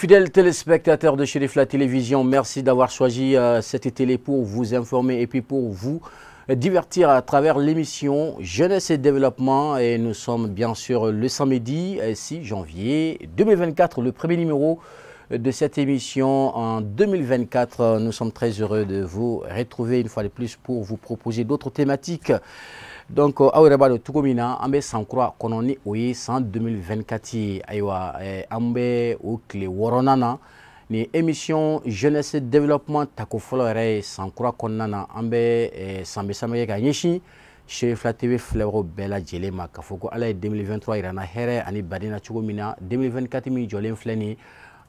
Fidèles téléspectateurs de Cherifla Télévision, merci d'avoir choisi cette télé pour vous informer et puis pour vous divertir à travers l'émission Jeunesse et Développement. Et nous sommes bien sûr le samedi 6 janvier 2024, le premier numéro de cette émission en 2024. Nous sommes très heureux de vous retrouver une fois de plus pour vous proposer d'autres thématiques. Donc aw yɛrɛ b'a dɔn cogo min na, an bɛ san kura kɔnɔ, ni o ye san 2024 ye. Ayiwa, an bɛ o tile 6nan na. Ni émission Jeunesse Développement tako fɔlɔ yɛrɛ ye san kura kɔnɔna na. An bɛ sanbɛ sanbɛ kɛ ka ɲɛsin Cherifla TV filɛbagaw bɛɛ lajɛlen ma, k'a fɔ ko Ala ye 2023 yira n na hɛrɛ ani baden na cogo min na, 2024 min jɔlen filɛ nin ye,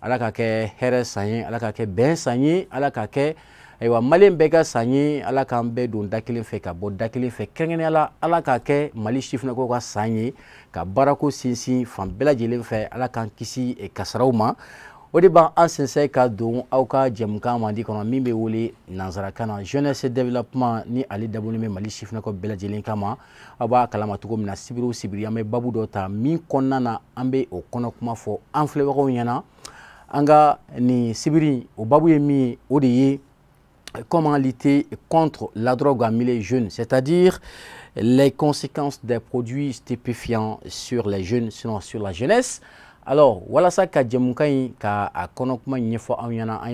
Ala ka kɛ hɛrɛ san ye, Ala ka kɛ bɛn san ye, Ala ka kɛ, ayiwa, Malien bɛɛ ka san ye, Ala k'an bɛɛ don da kelen fɛ ka bɔ da kelen fɛ. Kɛrɛnkɛrɛnnenya la, Ala k'a kɛ Mali sifinnakaw ka san ye, ka baarako sinsin fan bɛɛ lajɛlen fɛ, Ala k'an kisi kasaraw ma. O de b'an sensɛn ka don aw ka jɛmukan mandi kɔnɔ min bɛ wele nanzarakan na Jeunesse Développement, ni ale dabɔlen bɛ Mali sifinnakaw bɛɛ lajɛlen kama. Aw b'a kalama cogo min na, sibiri o sibiri, an bɛ babu dɔ ta min kɔnɔna na, an bɛ o kɔnɔ kuma fɔ an filɛbagaw ɲɛna. An ka nin sibiri, o babu ye min ye, o de ye comment lutter contre la drogue en milieu jeune, c'est-à-dire les conséquences des produits stupéfiants sur les jeunes, sinon sur la jeunesse. Alors, walasa ka jɛmukan in ka a kɔnɔ kuma ɲɛfɔ aw ɲɛna, an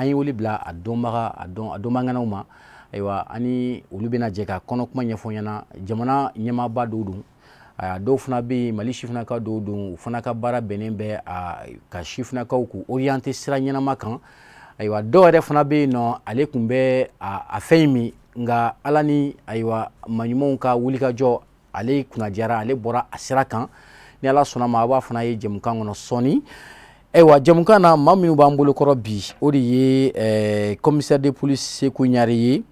ye wele bila a dɔnbaga, a dɔn a dɔnbaganaw ma. Ayiwa, ani olu bɛna jɛ ka kɔnɔ kuma ɲɛfɔ ɲɛna. Jamana ɲɛmaaba dɔw don, a dɔw fana bɛ yen, Mali sifinnaka dɔw don, u fana ka baara bɛnnen bɛ a ka sifinnakaw k'u orienter sira ɲɛnama kan. Ayiwa, dɔw yɛrɛ fana bɛ yen nɔ, ale tun bɛ a fɛn in min, nka Ala ni, ayiwa, maɲumanw ka wulikajɔ, ale kunnadiyara, ale bɔra a sira kan. Ni Ala sɔnna ma, a b'a fana ye jɛmukan kɔnɔ sɔɔni. Ayiwa, jɛmukan na, maa minnu b'an bolokɔrɔ bi, o de ye commissaire de police Seku Ɲare ye.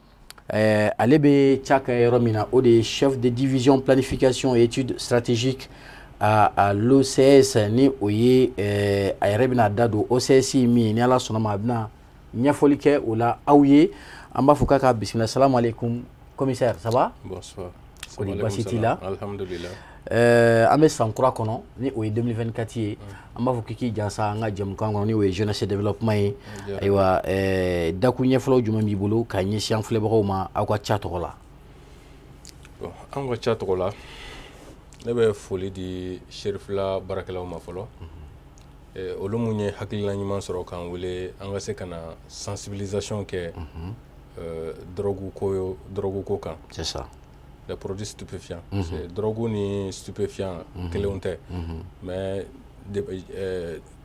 Ale bɛ ca kɛ yɔrɔ min na, o de ye chef de division planification et études stratégiques à l'OCS, ni o ye a yɛrɛ bɛna da don OCS min ye. Ni Ala sɔnna ma, a bɛna ɲɛfɔli kɛ o la aw ye. An b'a fɔ k'a ka bisimila. Salamu aleykum commissaire, ça va? Bonsoir. Ko di, baasi t'i la? Alhamdulillah. An bɛ san kura kɔnɔ, ni o ye 2024 ye. An b'a fɔ k'i k'i jansa an ka jɛmukan kɔnɔ, ni o ye jeunesse développement ye. Ayiwa, dakun ɲɛfɔlɔ jumɛn b'i bolo ka ɲɛsin an filɛbagaw ma aw ka ca tɔgɔ la? Bon, an ka ca tɔgɔ la, ne bɛ foli di Cherifla baarakɛlaw ma fɔlɔ, olu mun ye hakilina ɲuman sɔrɔ k'an wele an ka se ka na sensibilisation kɛ drogue ko, drogue ko kan. C'est ça. Les produits stupéfiants. C'est drogue ni stupéfiant kelenw tɛ, mais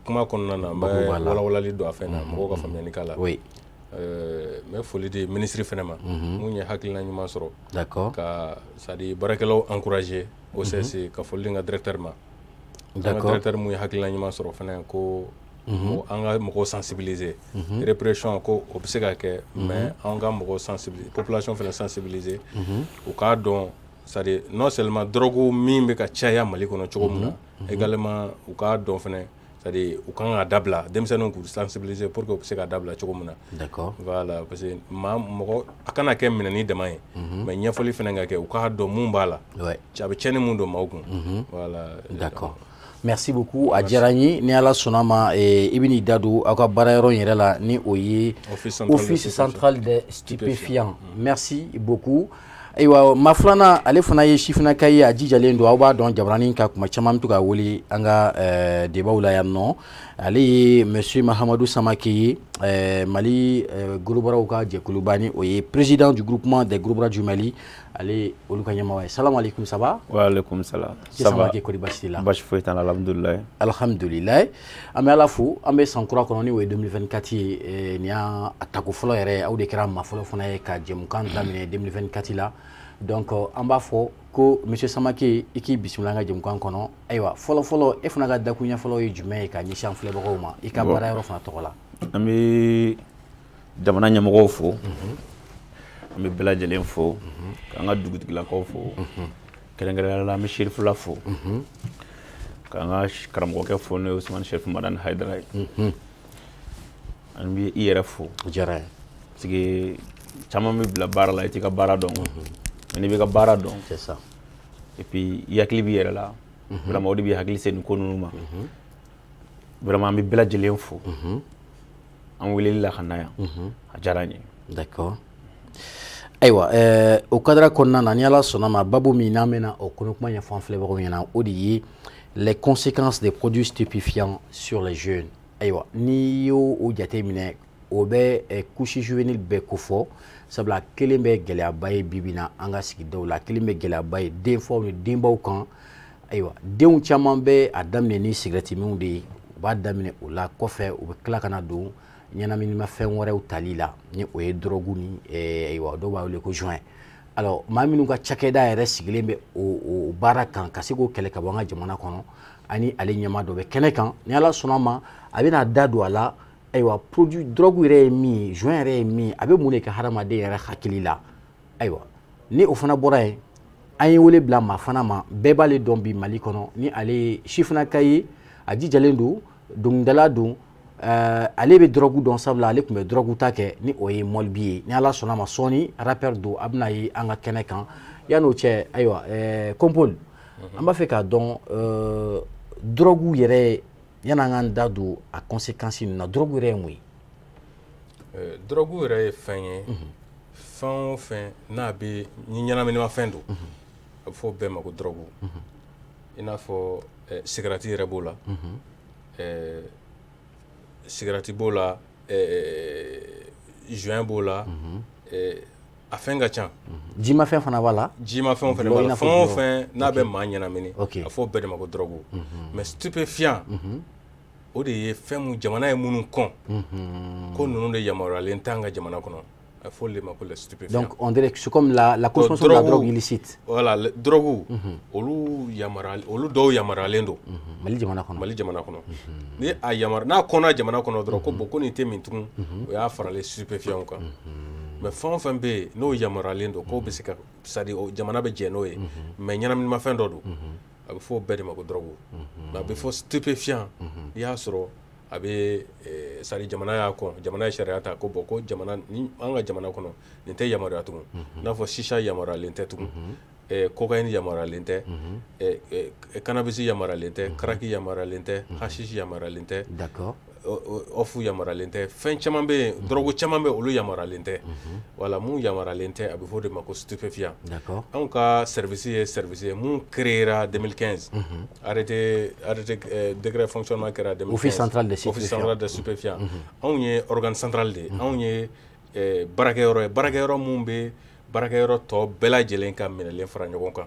kuma kɔnɔna na, n bɛ walawalali don a fɛn na, mɔgɔw ka faamuyali k'a la. N bɛ foli di ministre fɛnɛ ma mun ye hakilina ɲuman sɔrɔ ka, c'est à dire, baarakɛlaw encourager OCS, ka foli di n ka directeur ma. An ka directeur mun ye hakilina ɲuman sɔrɔ fɛnɛ ko an ka mɔgɔw sensibiliser. Répression ko, o bɛ se ka kɛ, mais an ka mɔgɔw sensibiliser, population fɛnɛ sensibiliser, u k'a dɔn, c'est à dire non seulement drogue min bɛ ka caya Mali kɔnɔ cogo min na, également u k'a dɔn fɛnɛ, c'est à dire u kan ka dabila, denmisɛnninw k'u sensibiliser pour que u bɛ se ka dabila cogo min na. Voilà, parce que maa mɔgɔ a kana kɛ minɛni dama ye, mais ɲɛfɔli fɛnɛ ka kɛ, u k'a dɔn mun b'a la, a bɛ tiɲɛni mun don maaw kun. Voilà. D'accord. Merci beaucoup. A diyara n ye. Ni Ala sɔnna ma, i bɛ n'i da don aw ka baara yɔrɔ in yɛrɛ la, ni o ye Office central des stupéfiants. Merci beaucoup. Ayiwa, maa filanan, ale fana ye sifinnaka ye, a jijalen don. Aw b'a dɔn, jabaranin ka kuma caman bɛ to ka wele an ka débatw la yan nɔ. Ale ye monsieur Mahamadu Samake ye, Mali gros brasw ka jɛkuluba, ni o ye président du groupement des gros bras du Mali, ale olu ka ɲɛmɔgɔ ye. Salamu aleykum, ça va? Wa aleykum salam. Ça va? Samake, kɔri baasi t'i la? Baasi foyi t'an na, alhamdulilayi. Alhamdulilayi, an bɛ Ala fo. An bɛ san kura kɔnɔ, ni o ye 2024 ye. Nin y'a tako fɔlɔ yɛrɛ, aw de kɛra maa fɔlɔ fana ye ka jɛmukan daminɛ 2024 la. Donc an b'a fɔ ko monsieur Samake, i k'i bisimila an ka jɛmukan kɔnɔ. Ayiwa, fɔlɔ fɔlɔ, e fana ka dakuruɲɛ fɔlɔ ye jumɛn ye ka ɲɛsin an filɛbagaw ma i ka baara yɔrɔ fana tɔgɔ la? An bɛ jamana ɲɛmɔgɔw fo, an bɛ bɛɛ lajɛlen fo, k'an ka dugutigilakaw fo, kɛrɛnkɛrɛnnenya la an bɛ Cherifla fo, k'an ka karamɔgɔkɛ fo, n'o ye Usumani Serifu Madani Hayidara ye. An bɛ i yɛrɛ fo. O diyara n ye. Parce que caman bɛ bila baara la, i t'i ka baara dɔn, mais n'i b'i ka baara dɔn, C'est ça. et puis i hakili b'i yɛrɛ la, vraiment o de b'i hakili se nin ko ninnu ma. Vraiment an bɛ bɛɛ lajɛlen fo. An weleli la ka na yan. A diyara an ye. D'accord. Ayiwa, o cadre kɔnɔna na, ni Ala sɔnna ma, babu min n'an bɛna o kɔnɔ kuma ɲɛfɔ an filɛbagaw ɲɛna, o de ye les conséquences des produits stupéfiants sur les jeunes. Ayiwa, n'i y'o o jateminɛ, o bɛ couche juvénile bɛɛ kofɔ, sabula kelen bɛ gɛlɛyaba ye bi bi in na an ka sigidaw la, kelen bɛ gɛlɛyaba ye denfaw ni denbaw kan. Ayiwa, denw caman bɛ a daminɛ ni sigɛrɛti minw de ye, u b'a daminɛ o la, kɔfɛ u bɛ tila ka na don ɲɛnaminimafɛn wɛrɛw tali la, ni o ye drogue ni ayiwa, dɔw b'a wele ko joint. Alors, maa minnu ka cakɛda yɛrɛ sigilen bɛ o baara kan ka se k'o kɛlɛ ka bɔ an ka jamana kɔnɔ, ani ale ɲɛmaa dɔ bɛ kɛnɛ kan, ni Ala sɔnna ma, a bɛna da don a la. Ayiwa, produit drogue yɛrɛ ye min ye, joint yɛrɛ ye min ye, a bɛ mun de kɛ hadamaden yɛrɛ hakili la? Ayiwa, ni o fana bɔra yen, an ye wele bila maa fana ma, bɛɛ b'ale dɔn bi Mali kɔnɔ, ni ale ye sifinnaka ye, a jijalen don, dɔnkilidala don, ale bɛ drogue dɔn, sabula ale tun bɛ drogue ta kɛ, ni o ye Mɔlibi ye. Ni Ala sɔnna ma, sɔɔni rappeur don, a bɛna ye an ka kɛnɛ kan. Yan'o cɛ, ayiwa, Kɔnpol, an b'a fɛ k'a dɔn drogue yɛrɛ, yan'an k'an da don a conséquences ninnu na, drogue yɛrɛ ye mun ye? Drogue yɛrɛ ye fɛn ye, fɛn o fɛn n'a bɛ ni ɲɛnaminimafɛn don, a bɛ fɔ o bɛɛ ma ko drogue. I n'a fɔ sigarati yɛrɛ b'o la, sigarati b'o la, joint b'o la, a fɛn ka ca. Jimafɛn fana b'a la. Jimafɛnw fana b'a la. Fɛn o fɛn n'a bɛ maa ɲɛnamini, a fɔ o bɛɛ de ma ko drogue. Mais stupéfiant, o de ye fɛn mun jamana ye minnu kɔn, ko ninnu de yamaruyalen t'an ka jamana kɔnɔ, a fɔ olu de ma ko les stupéfiants. Donc on dirait que c'est comme la consommation de la drogue illicite. Voilà, drogue, olu yamaruyalen, olu dɔw yamaruyalen don. Mali jamana kɔnɔ. Mali jamana kɔnɔ. Ni a yamaru n'a kɔnna jamana kɔnɔ dɔrɔn, ko bon, ko nin tɛ min tugun, o y'a faralen stupéfiant kan. Mais fɛn o fɛn bɛ yen n'o yamaruyalen don, k'o bɛ se ka, c'est à dire jamana bɛ jɛn n'o ye, mais ɲɛnaminimafɛn dɔ don, a bɛ fɔ o bɛɛ de ma ko drogue. Mais a bɛ fɔ stupéfiant, n'i y'a sɔrɔ a bɛ, c'est à dire jamana y'a kɔn, jamana ye sariya ta ko bon, ko jamana ni an ka jamana kɔnɔ nin tɛ yamaruya tugun. I n'a fɔ shisha yamaruyalen tɛ tugun, cocaïne yamaruyalen tɛ, cannabis yamaruyalen tɛ, crack yamaruyalen tɛ, hashish yamaruyalen tɛ. D'accord. Off yamaruyalen tɛ. Fɛn caman bɛ yen, drogue caman bɛ yen, olu yamaruyalen tɛ. Voilà, mun yamaruyalen tɛ, a bɛ fɔ o de ma ko stupéfiant. D'accord. Anw ka service ye service ye mun créera 2015. Arrêté décret fonctionnement kɛra 2015. Office central des Office stupéfiants. central des stupéfiants. Anw ye organe central de ye. Anw ye baarakɛyɔrɔ ye, baarakɛyɔrɔ mun bɛ baarakɛyɔrɔ tɔ bɛɛ lajɛlen ka minɛlen fara ɲɔgɔn kan.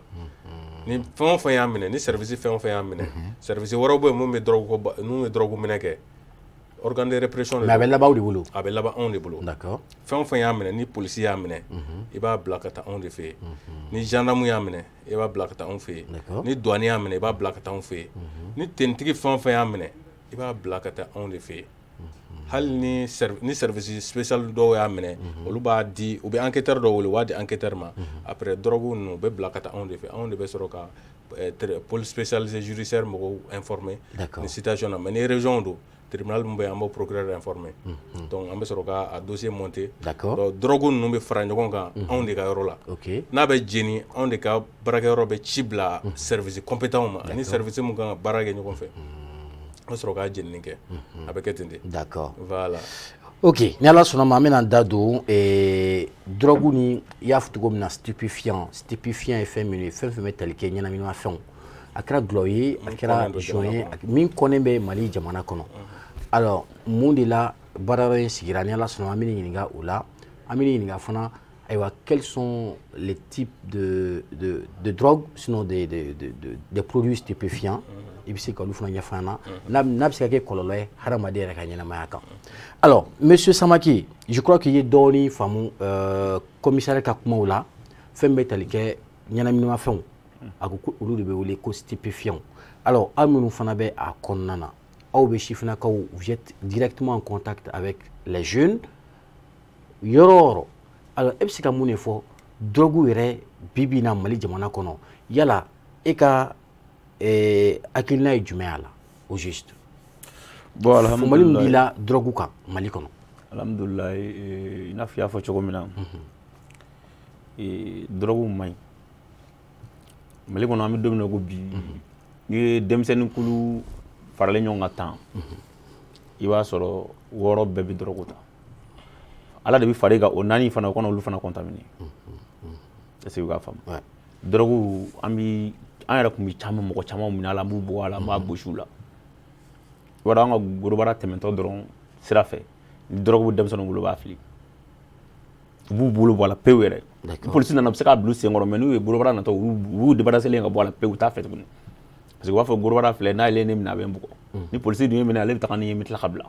Ni fɛn o fɛn y'a minɛ, ni service fɛn o fɛn y'a minɛ, service wɛrɛw bɛ yen mun bɛ drogue ko, mun bɛ drogue minɛ kɛ, organe de répression de. Mais a bɛ laban aw de bolo. A bɛ laban anw de bolo. D'accord. Fɛn o fɛn y'a minɛ, ni polisi y'a minɛ, i b'a bila ka taa anw de fɛ yen. Ni gendarme y'a minɛ, i b'a bila ka taa anw fɛ yen. D'accord. Ni douane y'a minɛ, i b'a bila ka taa anw fɛ yen. Ni tenitigi fɛn o fɛn y'a minɛ, i b'a bila ka taa anw de fɛ yen. Hali ni service spécial dɔw y'a minɛ, olu b'a di, u bɛ enquêteur dɔw wele, u b'a di enquêteur ma. Après, drogue ninnu u bɛ bila ka taa anw de fɛ, anw de bɛ sɔrɔ ka police spécialisée judiciaire mɔgɔw informer D'accord. ni situation na. Mais ni région don, tribunal min bɛ yen, an b'o procureur informer. Donc an bɛ sɔrɔ ka a dossier monter. D'accord. Donc drogue ninnu bɛ fara ɲɔgɔn kan anw de ka yɔrɔ la. Ok. N'a bɛ jeni, anw de ka baarakɛyɔrɔ bɛ ci bila service compétent ma, ani service mun kan ka baara kɛ ɲɔgɔn fɛ, an bɛ sɔrɔ k'a jenini kɛ, a bɛ kɛ ten de. D'accord. Voilà. Ok, ni Ala sɔnna ma, an bɛna da don drogue ni, i y'a fɔ cogo min na, stupéfiant. Stupéfiant ye fɛn minnu ye, fɛn fɛn bɛ tali kɛ ɲɛnaminimafɛnw, a kɛra dɔlɔ ye, a Min kɛra kɔnnen don joint ye, jamana kɔnɔ. Min kɔnnen bɛ Mali jamana kɔnɔ. Alors, mun de la baara yɔrɔ in sigira? Ni Ala sɔnna ma, an bɛna ɲininka o la. An bɛna ɲininka fana, ayiwa, quels sont les types de drogues, sinon des produits stupéfiants? I bɛ se ka olu fana ɲɛfɔ an ɲɛna, n'a bɛ se ka kɛ kɔlɔlɔ ye hadamaden yɛrɛ ka ɲɛnamaya kan. Alors, monsieur Samake, je crois qu'il ye dɔɔni faamu commissaire ka kumaw la. Fɛn bɛ tali kɛ ɲɛnaminimafɛnw, a ko ko olu de bɛ wele ko stupéfiants. Alors, aw minnu fana bɛ a kɔnɔna na, aw bɛ sifinnakaw, vous êtes directement en contact avec les jeunes yɔrɔ o yɔrɔ. Alors, e bɛ se ka mun de fɔ drogue yɛrɛ bi bi in na Mali jamana kɔnɔ? Yala e ka hakilina ye jumɛn y'a la au juste? Bon, Faamuyali min b'i alhamdulilayi. la drogue kan Mali kɔnɔ. Alhamdulilayi, i n'a fɔ i y'a fɔ cogo min na, drogue man ɲi Mali kɔnɔ. An bɛ don min na ko bi, n'i ye denmisɛnnin kulu faralen ɲɔgɔn kan tan I b'a sɔrɔ 6 bɛɛ bɛ drogue ta. Ala de bɛ far'i kan o 4 fana o kana olu fana contaminer. Est-ce que i b'a faamu? Drogue an bi an yɛrɛ tun bɛ caman mɔgɔ caman minɛ a la, an b'u bugɔ a la, an b'a gosi u la. I b'a dɔn an ka gorobara tɛmɛtɔ dɔrɔn sira fɛ ni drogue bɛ denmisɛnninw bolo u b'a fili. U b'u bolo bɔ a la pewu yɛrɛ. Ni polisi nana u bɛ se k'a bila u sen kɔrɔ mais n'u ye gorobara natɔ u b'u débarrasser ka bɔ a la pewu u t'a fɛ tuguni. Parce que u b'a fɔ gorobara filɛ n'ale ye ne minɛ a bɛ n bugɔ. Ni polisi dun ye minɛ ale bɛ taga ni ye n bɛ tila ka bila.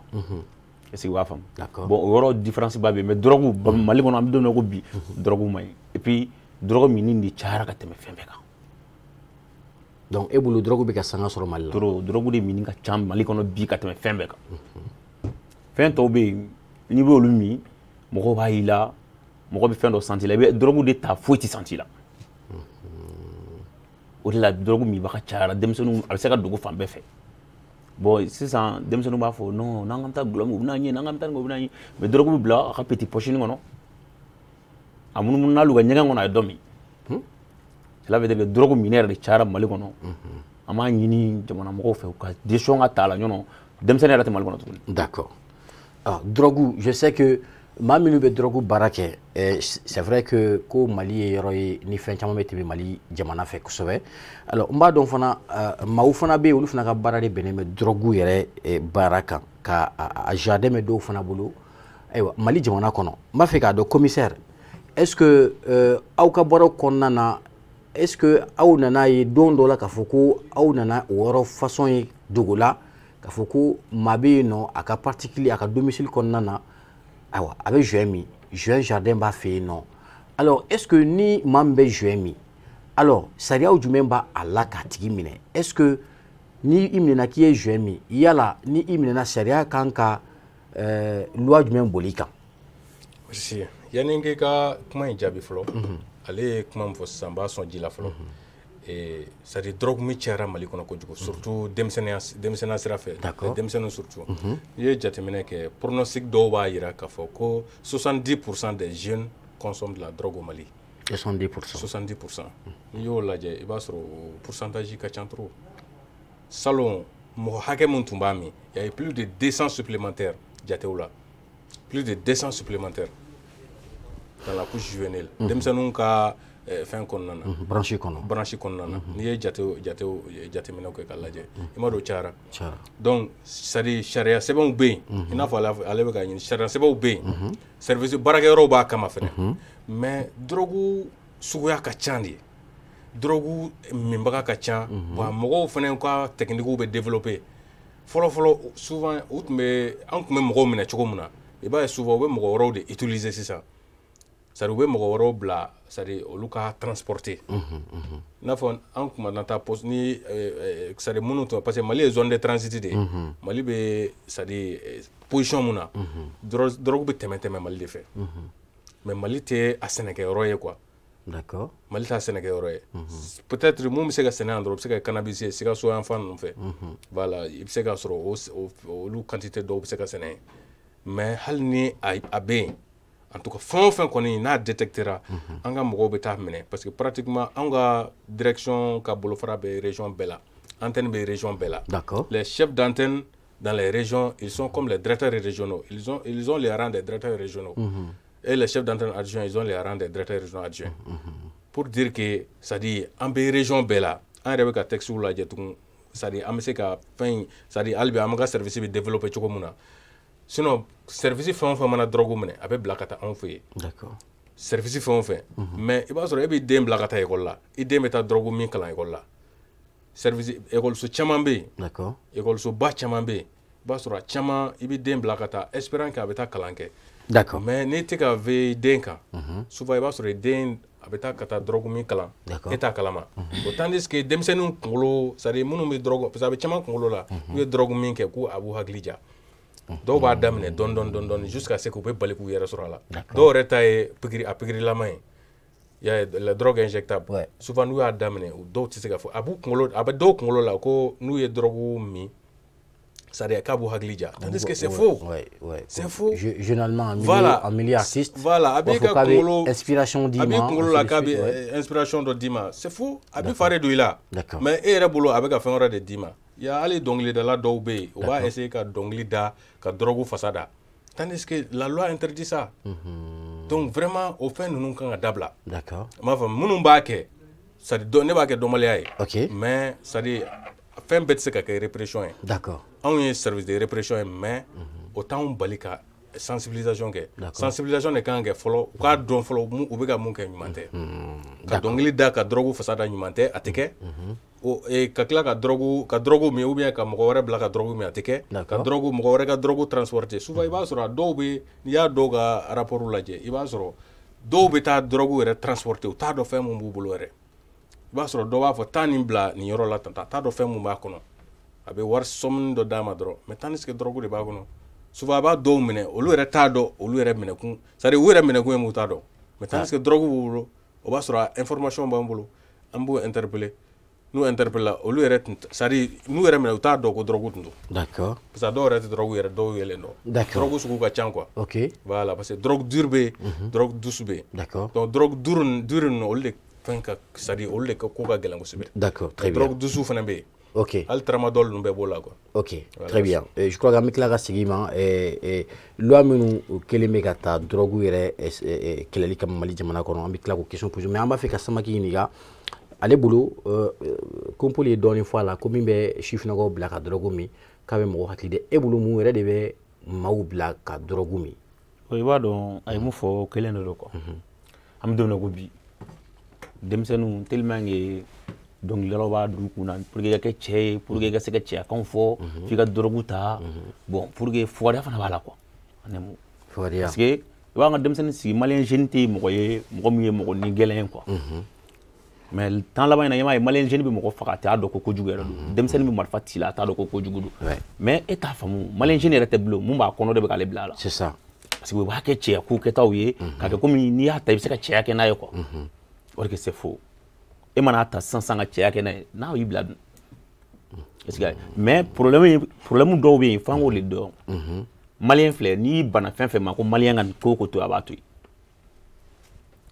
Est-ce que i b'a faamu? Bon o yɔrɔ différence ba bɛ yen mais drogue Mali kɔnɔ an bɛ don min na ko bi drogue man ɲi et puis drogue minni de cayara ka tɛmɛ fɛn bɛɛ kan. Donc e bolo drogue bɛ ka sanga sɔrɔ Mali la? Trop, drogue de minni ka ca Mali kɔnɔ bi ka tɛmɛ fɛn bɛɛ kan. Fɛn tɔw bɛ yen n'i b'olu min mɔgɔw b'a y'i la, mɔgɔ bɛ fɛn dɔ santi la, i bɛ drogue de ta foyi tɛ santi la. O de la drogue minbaga cayara, denmisɛnninw a bɛ se ka dogo fan bɛɛ fɛ. Bon sisan denmisɛnninw b'a fɔ non n'an k'an bɛ taa gulɔ min u bɛna ɲɛ, n'an k'an bɛ taa nin kɛ u bɛna ɲɛ, mais drogue bɛ bila a ka petit poche kɔnɔ, a munumunu n'ale ka ɲɛgɛn kɔnɔ a ye dɔ min. Cela veut dire que drogue minɛ yɛrɛ de cayara Mali kɔnɔ. An b'a ɲini jamana mɔgɔw fɛ u ka décision ka ta a la ɲɔnɔ denmisɛnnin yɛrɛ tɛ Mali kɔnɔ tuguni. D'accord. Alors drogue, je sais que maa minnu bɛ drogue baara kɛ, c'est vrai que ko Mali ye yɔrɔ ye ni fɛn caman bɛ tɛmɛ Mali jamana fɛ kosɛbɛ. Alors n b'a dɔn fana maaw fana bɛ yen olu fana ka baara de bɛnnen bɛ drogue yɛrɛ baara kan ka a jardin bɛ dɔw fana bolo. Ayiwa Mali jamana kɔnɔ n b'a fɛ k'a dɔn commissaire, est-ce que aw ka baaraw kɔnɔna na, est-ce que aw nana ye don dɔ la k'a fɔ ko aw nana o yɔrɔ façon ye dogo la k'a fɔ ko maa bɛ yen nɔ a ka particulier a ka domicile kɔnɔna na, ayiwa a bɛ joint min, joint jardin b'a fɛ yen nɔ. Alors est-ce que ni maa min bɛ joint min, alors sariyaw jumɛn b'a a la k'a tigi minɛ? Est-ce que ni i minɛna k'i ye joint min, yala ni i minɛna sariya kan ka loi jumɛn boli i kan? Merci. Yanni n k'i ka kuma in jaabi fɔlɔ, ale ye kuma min fɔ sisan n b'a sɔn ji la fɔlɔ. C'est à dire drogue min cayara Mali kɔnɔ kojugu, surtout denmisɛnninya sira fɛ. Denmisɛnninw surtout. N'i ye jateminɛ kɛ pronostic dɔw b'a jira k'a fɔ ko 70% des jeunes consomment de la drogue au Mali. 70%. 70%. N'i y'o lajɛ i b'a sɔrɔ o pourcentage ka ca trop. Salon mɔgɔ hakɛ min tun b'a min, il y a eu plus de 200 supplémentaires jatew la. Plus de 200 supplémentaires dans la couche juvénile. Denmisɛnninw ka fɛn kɔnɔna na, branche kɔnɔ, branche kɔnɔna na, n'i ye jateminɛw kɛ k'a lajɛ, i m'a dɔn o cayara. Donc c'est à dire sariya sɛbɛnw bɛ yen, i n'a fɔ ale bɛ ka ɲini sariya sɛbɛnw bɛ yen, service baarakɛyɔrɔw b'a kama fɛnɛ, mais drogue suguya ka ca de, drogue minbaga ka ca, wa mɔgɔw fɛnɛ ka technique bɛ développer. Fɔlɔ fɔlɔ souvent u tun bɛ an tun bɛ mɔgɔw minɛ cogo min na, i b'a ye souvent u bɛ mɔgɔ wɛrɛw de utiliser sisan. C'est-à-dire u bɛ mɔgɔ wɛrɛw bila, c'est-à-dire olu ka transporter. I n'a fɔ an tun ma taa poste ni c'est-à-dire minnu tun, parce que Mali ye zone de transit de ye. Mali bɛ c'est-à-dire position mun na, drogue bɛ tɛmɛ Mali de fɛ. Mais Mali tɛ a sɛnɛkɛyɔrɔ ye quoi. D'accord. Mali t'a sɛnɛkɛyɔrɔ ye. Peut-être mun bɛ se ka sɛnɛ yan dɔrɔn, o bɛ se ka kɛ cannabis ye Sikaso yan fan ninnu fɛ. Voilà, i bɛ se ka sɔrɔ olu quantité dɔw bɛ se ka sɛnɛ yen. Mais hali ni a bɛ yen, en tout cas fɛn o fɛn kɔni n'a détectera, an ka mɔgɔw bɛ taa minɛ, parce que pratiquement an ka direction ka bolofara bɛ région bɛɛ la, antenne bɛ région bɛɛ la. D'accord. Les chefs d'antenne dans les régions, ils sont comme les directeurs régionaux, ils ont les rangs des directeurs régionaux. Et les chefs d'antenne adjoints, ils ont les rangs des directeurs régionaux adjoints. Pour dire que, c'est-à-dire an bɛ région bɛɛ la, an yɛrɛ bɛ ka texte lajɛ tugun, c'est-à-dire an bɛ se ka fɛn, c'est-à-dire hali bi an ka service bɛ développer cogo min na. Sinon service fɛn o fɛn mana drogue minɛ, a bɛ bila ka taa anw fɛ yen. D'accord. Service fɛn o fɛn. Mais i b'a sɔrɔ e b'i den bila ka taa école la, i den bɛ taa drogue min kalan école la. Service école caman bɛ yen. D'accord. École ba caman bɛ yen. I b'a sɔrɔ a caman i b'i den bila ka taa espérant que a bɛ taa kalan kɛ. D'accord. Mais n'i tɛ ka veiller den kan, souvent i b'a sɔrɔ i den a bɛ taa ka taa drogue min kalan, e t'a kalama. O tandis que denmisɛnninw kunkolo, c'est à dire minnu bɛ drogue, parce que a bɛ caman kunkolo la, n'u ye drogue min kɛ k'u a b'u hakili ja. Dɔw b'a daminɛ dɔɔni dɔɔni dɔɔni dɔɔni jusqu'à ce que u bɛ bali k'u yɛrɛ sɔrɔ a la. Dɔw yɛrɛ ta ye pikiri a pikirilama ye. Il y a la drogue injectable. Ouais. Souvent n'u y'a daminɛ, dɔw tɛ se ka fɔ a b'u kunkolo, a bɛ dɔw kunkolo la ko n'u ye drogue min, c'est-à-dire k'a b'u hakili ja. Tandis que c'est faux. Ouais. C'est faux. Généralement en milieu artiste. Voilà, a b'i ka kunkolo inspiration d'i ma. A b'i kunkolo la k'a bɛ inspiration dɔ d'i ma. C'est faux. A bɛ fari don i la. D'accord. Mais e yɛrɛ bolo a bɛ ka fɛn wɛrɛ de d'i ma. Ya hali dɔnkilidala dɔw bɛ yen, u b'a essayer ka dɔnkili da ka drogue fasa da, tandis que la loi interdit ça. Donc vraiment, o fɛn ninnu kan ka dabila. N b'a fɔ minnu b'a kɛ, c'est à dire ne b'a kɛ dɔnbaliya ye. Mais c'est à dire fɛn bɛɛ tɛ se ka kɛ répression ye. Anw ye service de répression ye, mais o t'anw bali ka sensibilisation kɛ. Sensibilisation de kan ka kɛ fɔlɔ, u k'a dɔn fɔlɔ u bɛ ka mun kɛ ɲuman tɛ. Ka dɔnkili da ka drogue fasa da ɲuman tɛ, a tɛ kɛ. O ka tila ka drogue min ou bien ka mɔgɔ wɛrɛ bila ka drogue min, a tɛ kɛ. Ka drogue mɔgɔ wɛrɛ ka drogue transporter. Souvent i b'a sɔrɔ a dɔw bɛ, n'i y'a dɔw ka rapport lajɛ, i b'a sɔrɔ dɔw bɛ taa drogue yɛrɛ transporter, u t'a dɔn fɛn mun b'u bolo yɛrɛ. I b'a sɔrɔ dɔw b'a fɔ taa nin bila nin yɔrɔ la tan, a t'a dɔn fɛn mun b'a kɔnɔ. A bɛ wari sɔmuni dɔ d'a ma dɔrɔn, mais tandis que drogue de b'a kɔnɔ. Souvent a b'a dɔw minɛ, olu yɛrɛ t'a dɔn olu yɛrɛ minɛkun, c'est à dire u yɛrɛ minɛkun ye mun t'a dɔn, mais tandis que drogue b'u bolo, o b'a sɔrɔ information b'an bolo, an b'u interpeller. N'u interpeller la, olu yɛrɛ tun, c'est à dire n'u yɛrɛ minɛ, u t'a dɔn ko drogue tun don. Parce que a dɔw yɛrɛ tɛ drogue yɛrɛ, dɔw yɛlɛn dɔn. Drogue sugu ka ca quoi. Voilà, parce que drogue dure bɛ yen, drogue douce bɛ yen. Donc drogue dure ninnu, olu de fɛn ka, c'est à dire olu de ko ka gɛlɛn kosɛbɛ. D'accord, très bien. Drogue douce fana bɛ yen. Ok. Hali tramadol ninnu bɛɛ b'o la quoi. Ok, très bien. Je crois qu'an bɛ tila ka segin ma loi minnu kɛlen bɛ ka ta drogue yɛrɛ kɛlɛli kama Mali jamana kɔnɔ, an bɛ tila k'o question poser, mais an b'a fɛ ka Samake ɲininka. Ale bolo Kompoli ye dɔɔnin fɔ a la ko min bɛ sifinnakaw bila ka drogue min, k'a bɛ mɔgɔ hakili de. E bolo mun yɛrɛ de bɛ maaw bila ka drogue min? I b'a dɔn a ye mun fɔ kelen de don quoi. An bɛ don min na ko bi, denmisɛnninw tellement que dɔnkilidalaw b'a don u kun na pour que i ka kɛ cɛ ye, pour que i ka se ka cɛyakanw fɔ, f'i ka drogue ta, bon pour que fugariya fana b'a la quoi. Fugariya. Parce que i b'an ka denmisɛnnin sigi, malien jeune tɛ mɔgɔ ye, mɔgɔ min ye mɔgɔ ni gɛlɛn ye quoi. Mais temps laban in na, i m'a ye malien jeune bɛ mɔgɔ faga, a t'a dɔn ko kojugu yɛrɛ don. Denmisɛnnin bɛ marifa ci la, a t'a dɔn ko kojugu don. Mais e t'a faamu, malien jeune yɛrɛ tɛ bilen, mun b'a kɔnɔ de bɛ k'ale bila a la. C'est ça. Parce que u b'a kɛ cɛya ko kɛtaw ye, k'a kɛ komi n'i y'a ta i bɛ se ka cɛya kɛ n'a ye quoi. O de c'est faux. E mana ta sisan ka cɛya kɛ n'a ye, n'a y'i bila dun. Est-ce que mais problème dɔw bɛ yen, f'an k'o de dɔn. Malien filɛ, n'i banna fɛn fɛn ma ko malien ka nin ko o ko to yen, a b'a to yen.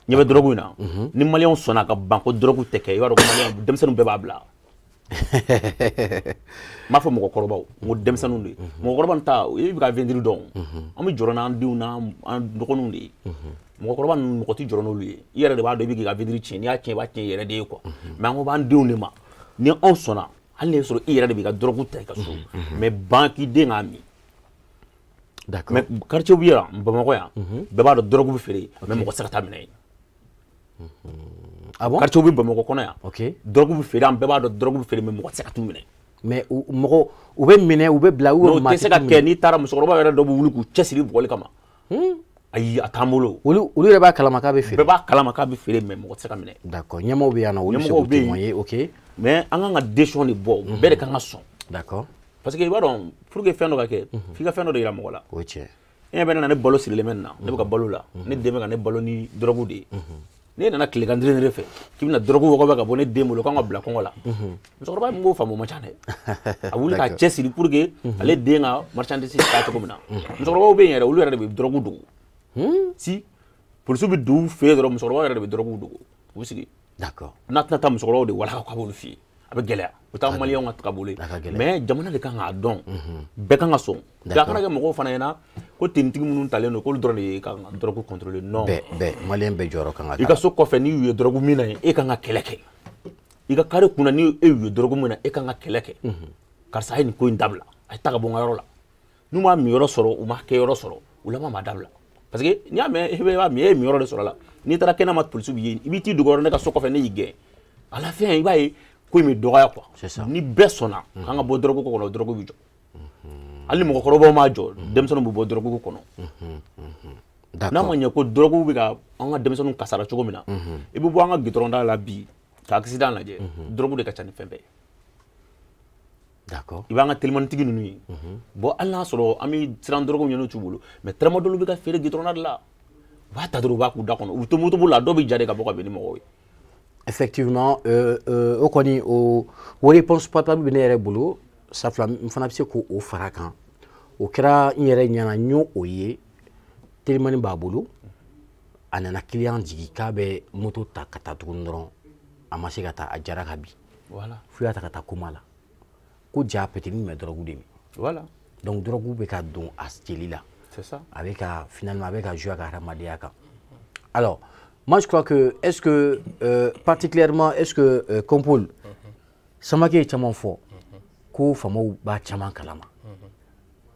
Ɲɛ bɛ drogue in na, ni maliyɛnw sɔnna ka ban ko drogue tɛ kɛ, i b'a dɔn ko maliyɛn denmisɛnninw bɛɛ b'a bila. N b'a fɔ mɔgɔkɔrɔbaw, n ko denmisɛnninw de. Mɔgɔkɔrɔba ta, i bɛ ka avenir dɔn. An bɛ jɔrɔ n'an denw n'an dɔgɔninw de ye. Mɔgɔkɔrɔba ninnu mɔgɔ tɛ jɔrɔ n'olu ye. I yɛrɛ de b'a dɔn i bɛ k'i ka avenir tiɲɛ, n'i y'a tiɲɛ i b'a tiɲɛ i yɛrɛ de ye quoi. Mais an ko b'an denw de ma, ni anw sɔnna, hali n'i y'a sɔrɔ i yɛrɛ de b'i ka drogue ta i ka so, mais ban k'i den k'a min. D'accord. Mais quartier bɛ yan, Bamakɔ yan, bɛɛ b'a dɔn drogue bɛ feere, mais mɔgɔ tɛ se ka taa minɛ yen. Ah bon? Quartier bɛ Bamakɔ kɔnɔ yan. Ok. Drogue bɛ feere, an bɛɛ b'a dɔn drogue bɛ feere, mais mɔgɔ tɛ se ka t'u minɛ. Mais mɔgɔ u bɛ minɛ, u bɛ bila, u bɛ tɛ se ka kɛ. N'i taara musokɔrɔba yɛrɛ dɔ bɛ wuli k'u cɛsiri bugɔli kama. Ayi, a t'an bolo. Olu yɛrɛ b'a kalama k'a bɛ feere. Bɛɛ b'a kalama k'a bɛ feere, mais mɔgɔ tɛ se ka minɛ. D'accord. Ɲɛmɔgɔw bɛ yan nɔ, olu bɛ se k'u témoigner, ok. Mais an kan ka décision de bɔ, bɛɛ de kan ka sɔn. D'accord. Parce que i b'a dɔn, pour que fɛn dɔ ka kɛ, f'i ka fɛn dɔ de yira mɔgɔ la. O ye tiɲɛ. E ɲɛ bɛ ne na, ne balo sirilen bɛ nin na, ne bɛ ka balo la, ne den bɛ ka ne balo ni drogue de ye. Ne nana tilegan ne fɛ k'i bɛna drogue wɔgɔbɛ ka bɔ ne den bolo k'an ka bila kɔngɔ la. Musokɔrɔba min b'o faamu o man ca dɛ. A wuli k'a cɛsiri pour que ale den ka marchandise taa cogo min na. Musokɔrɔbaw bɛ yen yɛrɛ, olu yɛrɛ de bɛ drogue dogo. Si polisiw bɛ don u fɛ yen dɔrɔn, musokɔrɔbaw yɛrɛ de bɛ drogue dogo. U bɛ sigi. D'accord. N'a tɛna taa musokɔrɔbaw de walaka k'a b'olu f'i ye. A bɛ gɛlɛya. O t'an maliyɛnw ka tagabolo ye. Mais jamana de kan k'a dɔn. Bɛɛ kan ka sɔn. A kana kɛ mɔgɔw fana ɲɛna ko tenitigi minnu talen don k'olu dɔrɔn de ye kan ka drogue contrôler. Non. Bɛɛ maliyɛn bɛɛ jɔyɔrɔ kan ka k'a la. I ka so kɔfɛ n'i y'u ye drogue min na yen, e kan ka kɛlɛ kɛ. I ka carré kunna ni e y'u ye drogue min na, e kan ka kɛlɛ kɛ. Karisa a ye nin ko in dabila. A ye taa ka bɔ n ka yɔrɔ la. N'u m'a min yɔrɔ sɔrɔ, u m'a kɛ yɔrɔ sɔrɔ, u laban b'a dabila. Parce que n'i y'a mɛn i b'a min, e ye min yɔrɔ de sɔrɔ a la. N'i taara kɛnɛma polisiw b'i ye, i b'i t'i dogo yɔrɔ ne ka so kɔfɛ ne y'i gɛn. À la fin i b'a ye ko in bɛ dɔgɔya quoi. Ni bɛɛ sɔnna k'an ka bɔ drogue ko kɔnɔ, drogue bɛ jɔ. Hali ni mɔgɔkɔrɔbaw m'a jɔ, denmisɛnninw bɛ bɔ drogue ko kɔnɔ. N'a ma ɲɛ ko drogue bɛ ka an ka denmisɛnninw kasara cogo min na, i bɛ bɔ an ka goudron da la bi ka accident lajɛ, drogue de ka ca ni fɛn bɛɛ ye. D'accord. I b'an ka telimanitigi ninnu ye. Bon hali n'a sɔrɔ an bɛ siran drogue ɲɛ n'u t'u bolo, mais tramadol bɛ ka feere goudron da la. U b'a ta dɔrɔn u b'a k'u da kɔnɔ, u bɛ to moto boli la, dɔw bɛ ja de ka bɔ ka bɛn ni mɔgɔw ye. Effectivement, o kɔni o réponse portable bɛ ne yɛrɛ bolo, safila n fana bɛ se k'o fara kan. O kɛra n yɛrɛ ɲɛna, n y'o ye, telimani b'a bolo, a nana client jigin k'a bɛ moto ta ka taa tuguni dɔrɔn, a ma se ka taa, a jara ka bin. Voilà. F'u y'a ta ka taa koma la. Ko ja petit nin bɛ drogue de min. Voilà. Donc drogue bɛ ka don a jeli la. C'est ça. A bɛ ka finalement a bɛ ka jouer a ka hadamadenya kan. Alors, moi je crois que est-ce que particulièrement est-ce que Kompol Samake ye caman fɔ ko faamaw b'a caman kalama.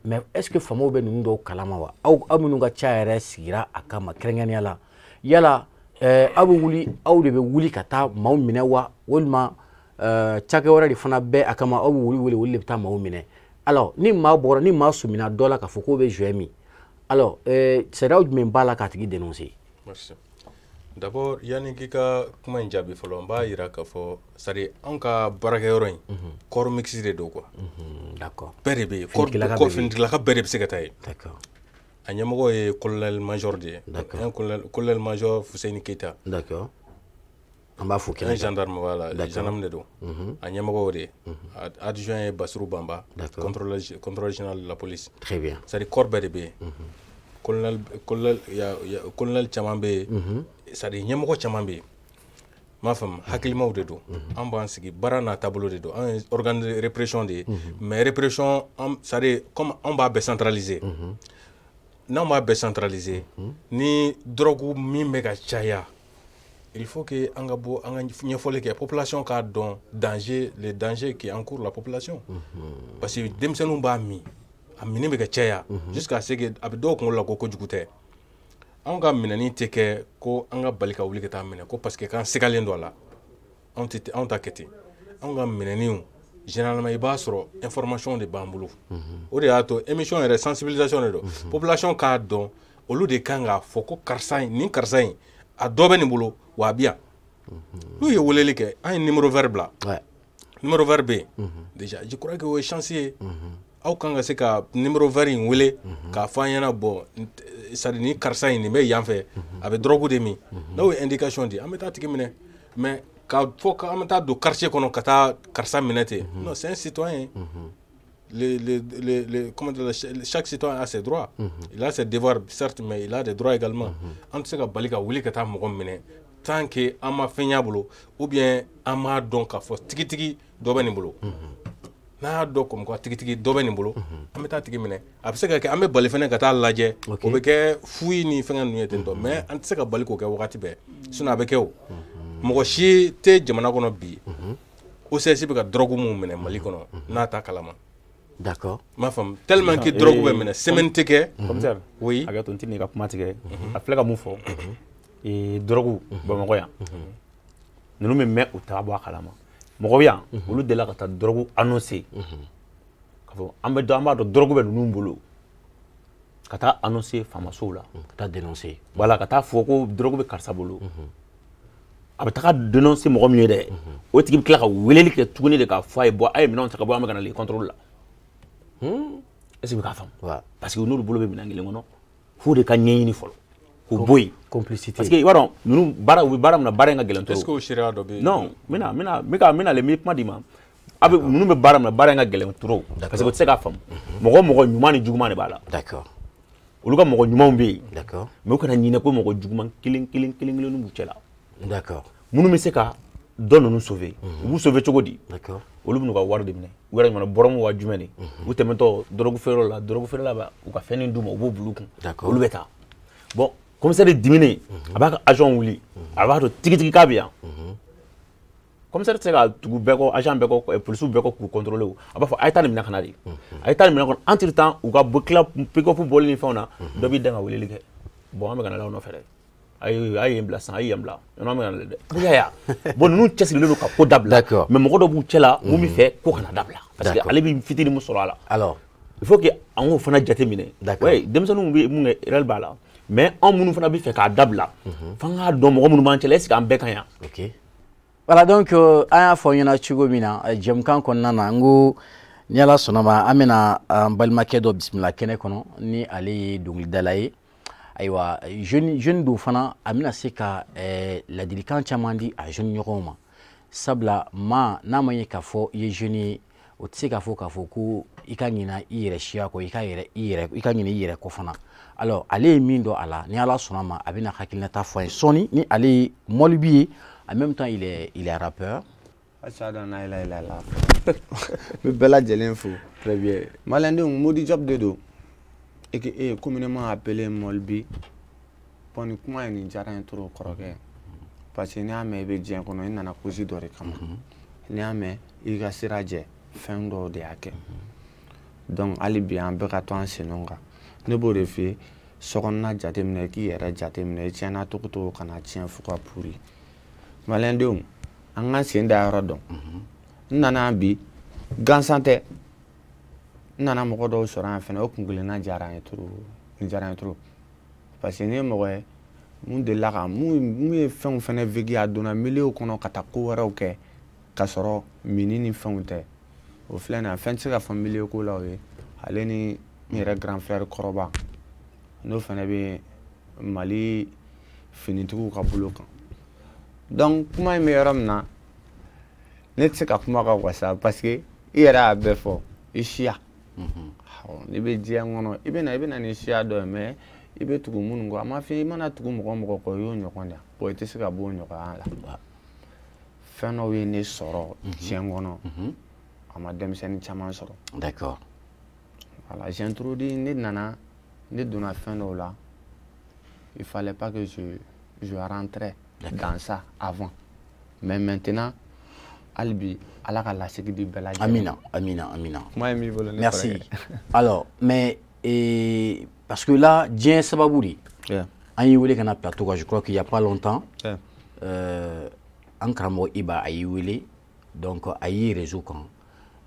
Mais est-ce que faamaw bɛ ninnu dɔw kalama wa? Aw minnu ka ca yɛrɛ sigira a kama kɛrɛnkɛrɛnnenya la, yala aw bɛ wuli, aw de bɛ wuli ka taa maaw minɛ wa, walima cakɛ wɛrɛ de fana bɛ a kama aw bɛ wuli wuli olu de bɛ taa maaw minɛ? Alors ni maa bɔra, ni maa sɔmina dɔ la k'a fɔ k'o bɛ joint min, alors sariyaw jumɛn b'a la k'a tigi dénoncer? Merci. D'abord, yanni k'i ka kuma in jaabi fɔlɔ, n b'a yira k'a fɔ, c'est à dire anw ka baarakɛyɔrɔ in, corps mixte de don quoi. D'accord. Bɛɛ de bɛ yen, corps finitigilaka bɛɛ de bɛ se ka taa yen. D'accord. A ɲɛmɔgɔ ye colonel major de ye. D'accord. Un colonel major Fuseni Keita. D'accord. An b'a fo kɛnɛ kan. Un gendarme, voilà, gendarme de don. A ɲɛmɔgɔ o de ye. Adjoint ye Bassirou Bamba. D'accord. Contrôleur général de la police. Très bien. C'est à dire corps bɛɛ de bɛ yen. Colonel caman bɛ yen. C'est à dire ɲɛmɔgɔ caman bɛ yen. N m'a faamu, hakilimaw de don. An b'an sigi baara n'a taabolo de don. An ye organe de répression de ye. Mais répression, c'est à dire comme anw b'a bɛɛ centraliser. N'anw b'a bɛɛ centraliser, ni drogue min bɛ ka caya, il faut que an ka bɔ an ka ɲɛfɔli kɛ population k'a dɔn danger, le danger qui encourt la population. Parce que denmisɛnninw b'a min, a minni bɛ ka caya jusqu'à ce que a bɛ dɔw kunkolo la ko kojugu tɛ. Anw ka minɛni tɛ kɛ ko an ka bali ka wuli ka taa minɛ ko parce que k'an sigalen don a la. Anw tɛ, anw ta kɛ ten. Anw ka minɛniw généralement i b'a sɔrɔ information de b'an bolo. O de y'a to émission yɛrɛ sensibilisation de don. Population k'a dɔn, olu de kan k'a fɔ ko karisa in, nin karisa in, a dɔ bɛ nin bolo wa a bɛ yan. N'u ye weleli kɛ, an ye numéro vert bila. Numéro vert bɛ yen. Déjà je crois que o ye chance ye. Aw kan ka se ka numéro vert in wele k'a fɔ an ɲɛna, bon, c'est à dire ni karisa in nin bɛ yan fɛ, a bɛ drogue de min. N'o ye indication di, an bɛ taa tigi minɛ. Mais k'a fɔ k'an bɛ taa don quartier kɔnɔ ka taa karisa minɛ ten, non, c'est un citoyen. Comment dire, chaque citoyen a ses droits. Il a ses devoirs, certes, mais il a des droits également. An tɛ se ka bali ka wuli ka taa mɔgɔ minɛ tant que an ma fɛn y'a bolo, ou bien an m'a dɔn k'a fɔ tigitigi dɔ bɛ nin bolo. N'a y'a dɔn comme quoi tigitigi dɔ bɛ nin bolo, an bɛ taa tigi minɛ. A bɛ se ka kɛ an bɛ bali fɛnɛ ka taa lajɛ, o bɛ kɛ fuyi ni fɛngɛ ninnu ye ten tɔ, mais an tɛ se ka bali k'o kɛ wagati bɛɛ, sinon a bɛ kɛ o. Mɔgɔ si tɛ jamana kɔnɔ bi, OCS bɛ ka drogue mun minɛ Mali kɔnɔ n'a t'a kalama. D'accord. N m'a faamu, tellement que drogue bɛ minɛ semaine tɛ kɛ. Commissaire. Oui. A to n tɛ n'i ka kuma tigɛ. A filɛ ka mun fɔ, drogue Bamakɔ yan, ninnu bɛ mɛn u t'a bɔ a kalama. Mɔgɔ bɛ yan, olu delila ka taa drogue annoncé. K'a fɔ an bɛ an b'a dɔn drogue bɛ ninnu bolo. Ka taa annoncé faamasow la. Ka taa dénoncer. Voilà, ka taa fɔ ko drogue bɛ karisa bolo. A bɛ taga dénoncer mɔgɔ min ye dɛ, o tigi bɛ tila ka weleli kɛ tuguni de k'a fɔ a ye, bɔ a ye minɛnw ta ka bɔ, an bɛ ka na les contrôle la. Est-ce que bɛ k'a faamu? Parce que n'olu bolo bɛ minɛn kelen kɔnɔ, f'o de ka ɲɛɲini fɔlɔ k'o bɔ yen. Complicité. Parce que i b'a dɔn ninnu baara, u bɛ baara min na, baara in ka gɛlɛn trop. Est-ce que o sariya dɔ bɛ yen? Non, n bɛna le n bɛ kuma d'i ma. A bɛ ninnu bɛ baara min na, baara in ka gɛlɛn trop. Parce que o tɛ se k'a faamu. Mɔgɔ ɲuman ni juguman de b'a la. D'accord. Olu ka mɔgɔ ɲumanw bɛ yen. D'accord. Mais u kana ɲinɛ ko mɔgɔ juguman kelen kelen kelen kelenw b'u cɛ la. D'accord. Minnu bɛ se ka dɔ ninnu sauver, u b'u sauver cogo di? D'accord. Olu bɛ n'u ka wari de minɛ. U yɛrɛ ɲuman bɔrɔmu wa jumɛn de? U tɛmɛtɔ drogue feereyɔrɔ la, drogue feerela b'a u ka fɛn d'u ma, u b'o bila u kun. D'accord. Olu bɛ taa. Bon, commissaire diminen, a b'a ka agent wuli, a b'a dɔn tigitigi k'a bɛ yan. Commissaire tɛ se ka tugu bɛɛ kɔ, agent bɛɛ kɔ, policiers bɛɛ kɔ k'u contrôler o. A b'a fɔ a ye taa nin minɛ ka na de. A ye taa nin minɛ kɔnɔ, entre temps u ka bɔ tila pick-up bɔli ni fɛnw na, dɔ b'i dan ka weleli kɛ. Bon, an bɛ ka na l'aw nɔfɛ dɛ. A ye yen bila sisan, a ye yan bila. An bɛ ka na dɛ. I y'a ye. Bon, ninnu cɛsirilen don ka ko dabila. D'accord. Mais mɔgɔ dɔ b'u cɛ la mun bɛ fɛ ko kana dabila. Parce que ale bɛ fitinin min sɔrɔ a la. Alors, il faut que an k'o fana jateminɛ. D'accord. Ouais, denmisɛnninw bɛ mun kɛ, erreur b'a la. Mais anw minnu fana bɛ fɛ k'a dabila, f'an k'a dɔn mɔgɔ minnu b'an cɛ la, est-ce que an bɛɛ ka ɲi? Ok. Voilà, donc an y'a fɔ aw ɲɛna cogo min na jɛmukan kɔnɔna na, n ko ni Ala sɔnna ma, an bɛna an balimakɛ dɔ bisimila kɛnɛ kɔnɔ ni ale ye dɔnkilidala ye. Ayiwa, jeune dɔw fana a bɛna se ka ladilikan caman di a jeune ɲɔgɔnw ma. Sabula maa n'a ma ɲɛ k'a fɔ i ye jeune ye, o tɛ se k'a fɔ ko i ka ɲina i yɛrɛ siya kɔ, i ka ɲina i yɛrɛ kɔ fana. Alors ale ye min dɔn a la, ni Ala sɔnna ma, a bɛna hakilinata fɔ an ye sɔɔni. Ni ale ye Mɔlibi ye, en même temps il est rappeur. Ashhadu an la ilaha illallah. N bɛ bɛɛ lajɛlen fo. Très bien. Maliyɛndenw, Mody Diop de don, aka communément appelé Molbi. Bon, nin kuma in nin diyara n ye trop kɔrɔkɛ, parce que n'i y'a mɛn i bɛ diɲɛ kɔnɔ, i nana cause dɔ de kama. N'i y'a mɛn i ka sira jɛ, fɛn dɔw de y'a kɛ. Donc hali bi an bɛɛ ka to an sen kan. Ne b'o de f'i ye, sokɔnɔna jateminɛ, i k'i yɛrɛ jateminɛ, i tiɲɛna cogo cogo kana tiɲɛ fo ka puri. Maliyɛndenw, an k'an sen da yɔrɔ dɔn. N nana yan bi gansan tɛ, n nana mɔgɔ dɔw sɔrɔ yan fɛnɛ, o kun kelenna diyara n ye trop, nin diyara n ye trop, parce que ne ye mɔgɔ ye mun delila ka mun ye fɛnw fɛnɛ vécu, a donna milieu kɔnɔ ka taa ko wɛrɛw kɛ ka sɔrɔ mini ni fɛnw tɛ. O filɛ nin ye, fɛn tɛ se ka fɔ milieu ko la. O ye ale ni n yɛrɛ grand frère kɔrɔba, n'o fɛnɛ bɛ Mali finitigiw ka bolo kan. Donc kuma in bɛ yɔrɔ min na, ne tɛ se ka kuma ka wasa, parce que i yɛrɛ y'a bɛɛ fɔ. I siya, n'i bɛ diɲɛ kɔnɔ, i bɛ na ni siya dɔ ye, mais i bɛ tugu minnu kɔ, a ma f'i ye i mana tugu mɔgɔ o mɔgɔ kɔ, i y'o ɲɔgɔn de ye. Bon, i tɛ se ka bɔ o ɲɔgɔnya la. Fɛn dɔw ye ne sɔrɔ diɲɛ kɔnɔ, a ma denmisɛnnin caman sɔrɔ. Voilà, j'introduis, ne nana, ne donna fɛn dɔw la, il fallait pas que je rentrais dans ça avant, mais maintenant, hali bi Ala ka lasigi di bɛɛ lajɛlen. Amina, amina, amina. Kuma in b'i bolo, ne Merci. kɔrɔkɛ. Alors, mais et, parce que là, diɲɛ sababu de an y'i wele ka na plateau kan, je crois qu'il y a pas longtemps, an karamɔgɔ Iba a y'i wele, donc a y'i réseau kan,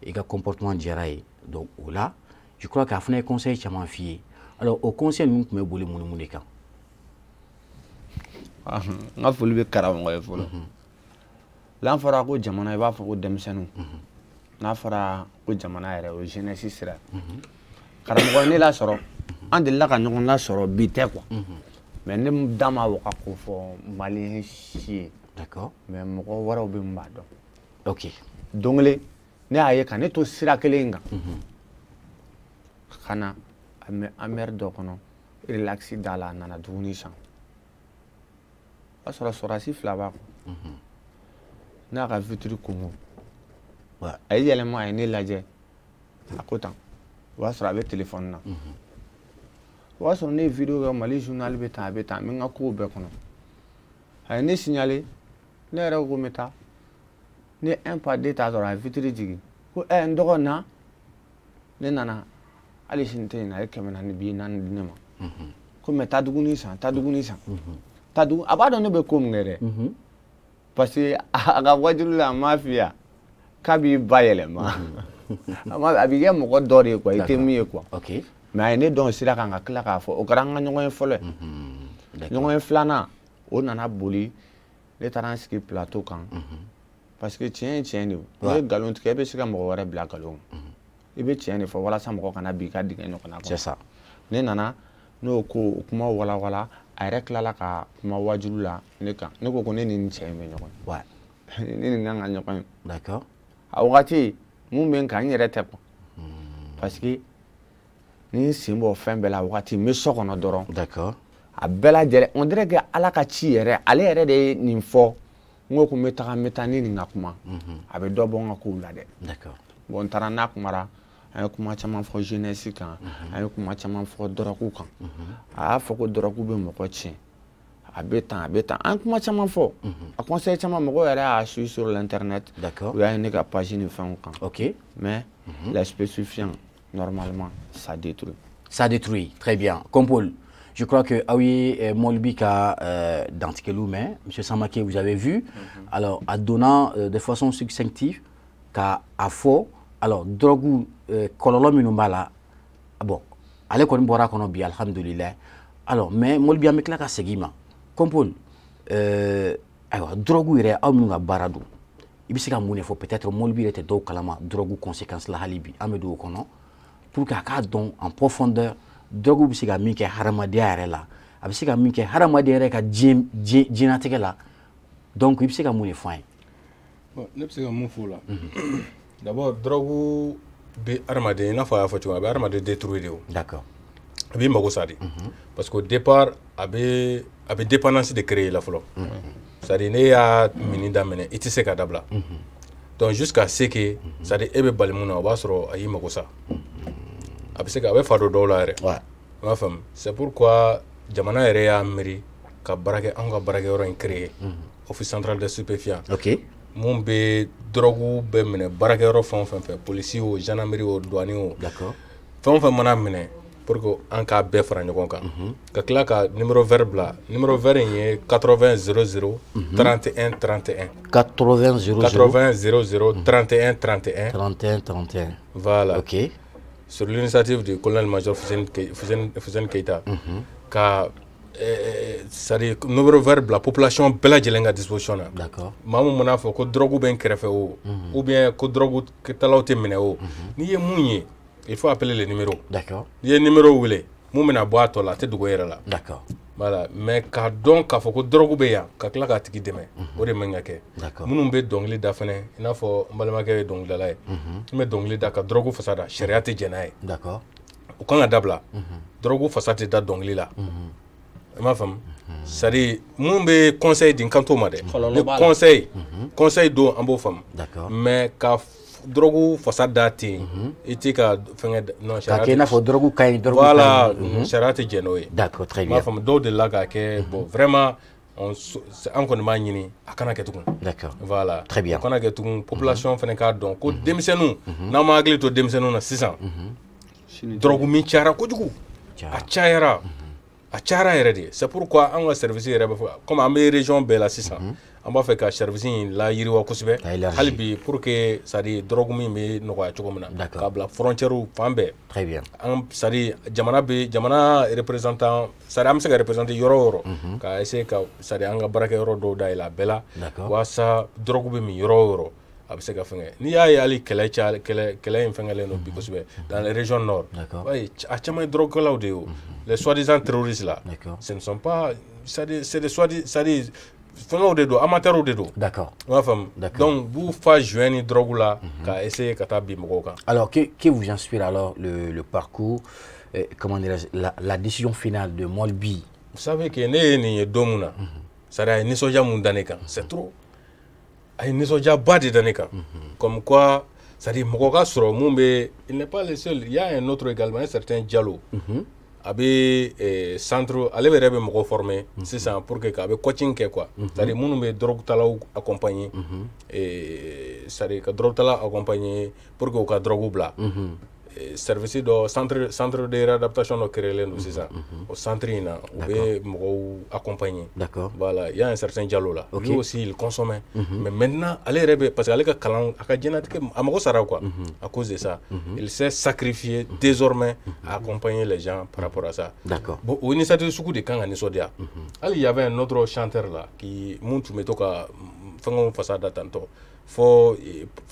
i ka comportement diyara ye. Donc o la, je crois k'a fana ye conseil caman f'i ye. Alors o conseil ninnu tun bɛ boli mun de kan? Ah, n ka foli bɛ karamɔgɔ ye fɔlɔ. N'a fɔra ko jamana, i b'a fɔ ko denmisɛnninw. N'a fɔra ko jamana yɛrɛ, o ye jeunesse sira ye. Karamɔgɔ ye ne lasɔrɔ, an delila ka ɲɔgɔn lasɔrɔ, bi tɛ quoi, mais ne da ma waga k'o fɔ maliyɛn si ye. Mais mɔgɔ wɛrɛw bɛ mun b'a dɔn. Don kelen ne y'a ye ka ne to sira kelen in kan ka na, a bɛ amɛri dɔ kɔnɔ, relax da la, a nana dumuni san, o y'a sɔrɔ sɔrɔdasi fila b'a kɔ. Ne y'a ka vitre konko, a ye yɛlɛma, a ye ne lajɛ, a ko tan. O y'a sɔrɔ a bɛ téléphone na. O y'a sɔrɔ ne ye vidéo kɛ Mali journal bɛ tan, a bɛ tan, n bɛ n ka kow bɛɛ kɔnɔ. A ye ne signaler, ne yɛrɛ ko n bɛ taa. Ne ye un pas deux ta dɔrɔn, a ye vitre jigin ko ɛ, n dɔgɔ na. Ne nana, hali sini tɛ yen, a ye 400 bi naani di ne ma ko mais taa dumuni san, taa dumuni san, taa dugu. A b'a dɔn ne bɛ ko min kɛ dɛ, parce que a ka wajulu la, a m'a f'i ye k'a b'i ba yɛlɛma, a b'i kɛ mɔgɔ dɔ de ye quoi, i tɛ min ye quoi. Mais a ye ne dɔn o sira kan ka tila k'a fɔ. O kɛra an ka ɲɔgɔn ye fɔlɔ ye. Ɲɔgɔn ye filanan, o nana boli, ne taara n sigi plateau kan, parce que tiɲɛ ye tiɲɛ de ye. N'o ye nkalon tigɛ, e bɛ se ka mɔgɔ wɛrɛ bila nkalon kan. I bɛ tiɲɛ de fɔ walasa mɔgɔ kana bin i ka dingɛ ɲɔgɔnna kɔnɔ. C'est ça. Ne nana n'o ko o kuma walawala, a yɛrɛ tilala ka kuma wajulu la ne kan. Ne ko ko ne ni nin cɛ in bɛ ɲɔgɔn ye, ne ni kan ka ɲɔgɔn ye. A wagati mun bɛ n kan, n yɛrɛ tɛ quoi, parce que ni n sen bɔ fɛn bɛɛ la, wagati n bɛ so kɔnɔ dɔrɔn. A bɛɛ lajɛlen, on dirait que Ala ka ci yɛrɛ, ale yɛrɛ de ye nin fɔ. N ko n bɛ taga, n bɛ taa ni nin ka kuma, a bɛ dɔ bɔ n ka kow la dɛ. Bon, n taara n'a kumara, an ye kuma caman fɔ jeunesse kan, an ye kuma caman fɔ drogue kan. A y'a fɔ ko drogue bɛ mɔgɔ tiɲɛ, a bɛ tan, a bɛ tan. An ye kuma caman fɔ, a conseil caman, mɔgɔw yɛrɛ y'a suivi sur l'internet. U y'a ye ne ka page ni fɛnw kan. Mais les stupéfiants, normalement, ça détruit. Ça détruit, très bien. Compol, je crois que aw ye Molbi ka dantigɛliw mɛn. Monsieur Samake, vous avez vu. Alors, a donna de façon succinctive ka a fɔ, alors drogue kɔlɔlɔ minnu b'a la. Bon, ale kɔni bɔra a kɔnɔ bi, alhamdulilayi. Alors, mais Molbi, an bɛ tila ka segin i ma. Compol, ayiwa, drogue yɛrɛ, aw minnu ka baara don, i bɛ se ka mun de fɔ? Peut-être Molbi yɛrɛ tɛ dɔw kalama drogue conséquence la hali bi, an bɛ don o kɔnɔ pour que a k'a dɔn en profondeur drogue bɛ se ka min kɛ hadamadenya yɛrɛ la, a bɛ se ka min kɛ hadamaden yɛrɛ ka diɲɛ diɲɛlatigɛ la. Donc i bɛ se ka mun de fɔ an ye? Bon, ne bɛ se ka mun f'o la? D'abord, drogue bɛ hadamaden, i n'a fɔ a y'a fɔ cogo min, a bɛ hadamaden détruire de o. A b'i mago sa de. Parce qu'au départ, a bɛ dépendance de créer la fɔlɔ. C'est à dire ne y'a mini daminɛ, i tɛ se ka dabila. Donc Donc jusqu'à ce que c'est à dire e bɛ bali mun na, o b'a sɔrɔ a y'i mago sa, a bɛ se ka a bɛ fa don dɔw la yɛrɛ. I m'a faamu? C'est pourquoi jamana yɛrɛ y'a miiri ka baarakɛ anw ka baarakɛyɔrɔ in créer, Office central des stupéfiants. Mun bɛ drogue bɛ minɛ baarakɛyɔrɔ fɛn o fɛn fɛ, polisi o, gendarmerie o, douane o, fɛn o fɛn mana minɛ, pour que an k'a bɛɛ fara ɲɔgɔn kan, ka tila ka numéro vert bila. Numéro vert in ye 80 00 31 31. 80 00. 80 00 31 31. 31 31. Voilà. Sur l'initiative du colonel-major Fousseni Keita, ka c'est-à-dire numéro vert bila population bɛɛ lajɛlen ka disposition na. Maa mun mana fɔ ko drogue bɛ n kɛrɛfɛ o, ou bien ko drogue talaw tɛ minɛ o, n'i ye mun ye, il faut appeler le numéro. N'i ye numéro wele, mun bɛna bɔ a tɔ la, a tɛ dogo e yɛrɛ la. Voilà, mais k'a dɔn k'a fɔ ko drogue bɛ yan, ka tila k'a tigi dɛmɛ, o de man ka kɛ. Minnu bɛ dɔnkili da fɛnɛ, i n'a fɔ n balimakɛ ye dɔnkilidala ye, n bɛ dɔnkili da ka drogue fasa da, sariya tɛ jɛn n'a ye. O kan ka dabila. Drogue fasa tɛ da dɔnkili la. I m'a faamu? C'est à dire mun bɛ conseil di, n kan t'o ma dɛ. Ni conseil don, an b'o faamu. Mais ka drogue fasa da ten, i t'i ka fɛngɛ, non. K'a kɛ i n'a fɔ drogue ka ɲi, drogue ka ɲi. Voilà, sariya tɛ jɛn n'o ye. D'accord, très bien. I m'a faamu? Dɔw delila k'a kɛ, bon, vraiment, an kɔni b'a ɲini a kana kɛ tugun. Voilà. Très bien. A kana kɛ tugun, population fana k'a dɔn ko denmisɛnninw, n'an ma hakili to denmisɛnninw na sisan, drogue min cayara kojugu, a cayara. A cayara yɛrɛ de. C'est pourquoi an ka service yɛrɛ bɛ fɔ, comme an bɛ région bɛɛ la sisan, an b'a fɛ ka service in layiriwa kosɛbɛ hali bi, pour que c'est à dire drogue min bɛ nɔgɔya cogo min na, k'a bila frontière fan bɛɛ. Très bien. An c'est à dire jamana bɛ jamana représentant, c'est à dire an bɛ se ka représenter yɔrɔ o yɔrɔ, ka essayer ka c'est à dire an ka baarakɛyɔrɔ dɔw dayɛlɛ a bɛɛ la, walasa drogue bɛ min yɔrɔ o yɔrɔ, a bɛ se ka fɛngɛ. N'i y'a ye hali kɛlɛ ca, kɛlɛ in fɛngɛlen don bi kosɛbɛ dans les régions nord, a caman ye drogue-kɛlaw de ye o. Les soi-disant terroristes là, ce ne sont pas, c'est des soi-disant, c'est-à-dire fɛngɛw de don, amateurs de don. I b'a faamu? Donc b'u fa joint ni drogue la ka essayer ka taa bin mɔgɔw kan. Alors que vous inspire alors le parcours, comment dirais-je, la décision finale de Molbi? Vous savez que ne ye nin ye don mun na, c'est-à-dire a ye nisɔndiya mun da ne kan, c'est trop. A ye nisɔndiyaba de da ne kan. Comme quoi, c'est-à-dire mɔgɔ ka sɔrɔ mun bɛ, il n'est pas le seul, il y a un autre également, un certain Diallo. A bɛ centre, ale yɛrɛ bɛ mɔgɔ former sisan pour que a bɛ coaching kɛ quoi. C'est-à-dire minnu bɛ drogue talaw accompagner, c'est-à-dire ka drogue talaw accompagner pour que u ka drogue bila. Service dɔ, centre de réadaptation dɔ créé don sisan. O centre in na, u bɛ mɔgɔw accompagner. Voilà, il y a un certain Diallo là. Lui aussi il consommait. Mais maintenant ale yɛrɛ bɛ, parce que ale ka kalan, a ka diɲɛnatigɛ a mago sara quoi. À cause de ça, il s'est sacrifié désormais à accompagner les gens par rapport à ça. Bon, o initiative sugu de kan ka nisɔndiya. Hali il y avait un autre chanteur là qui mun tun bɛ to ka fɛngɛw fasa da tantɔ. Fo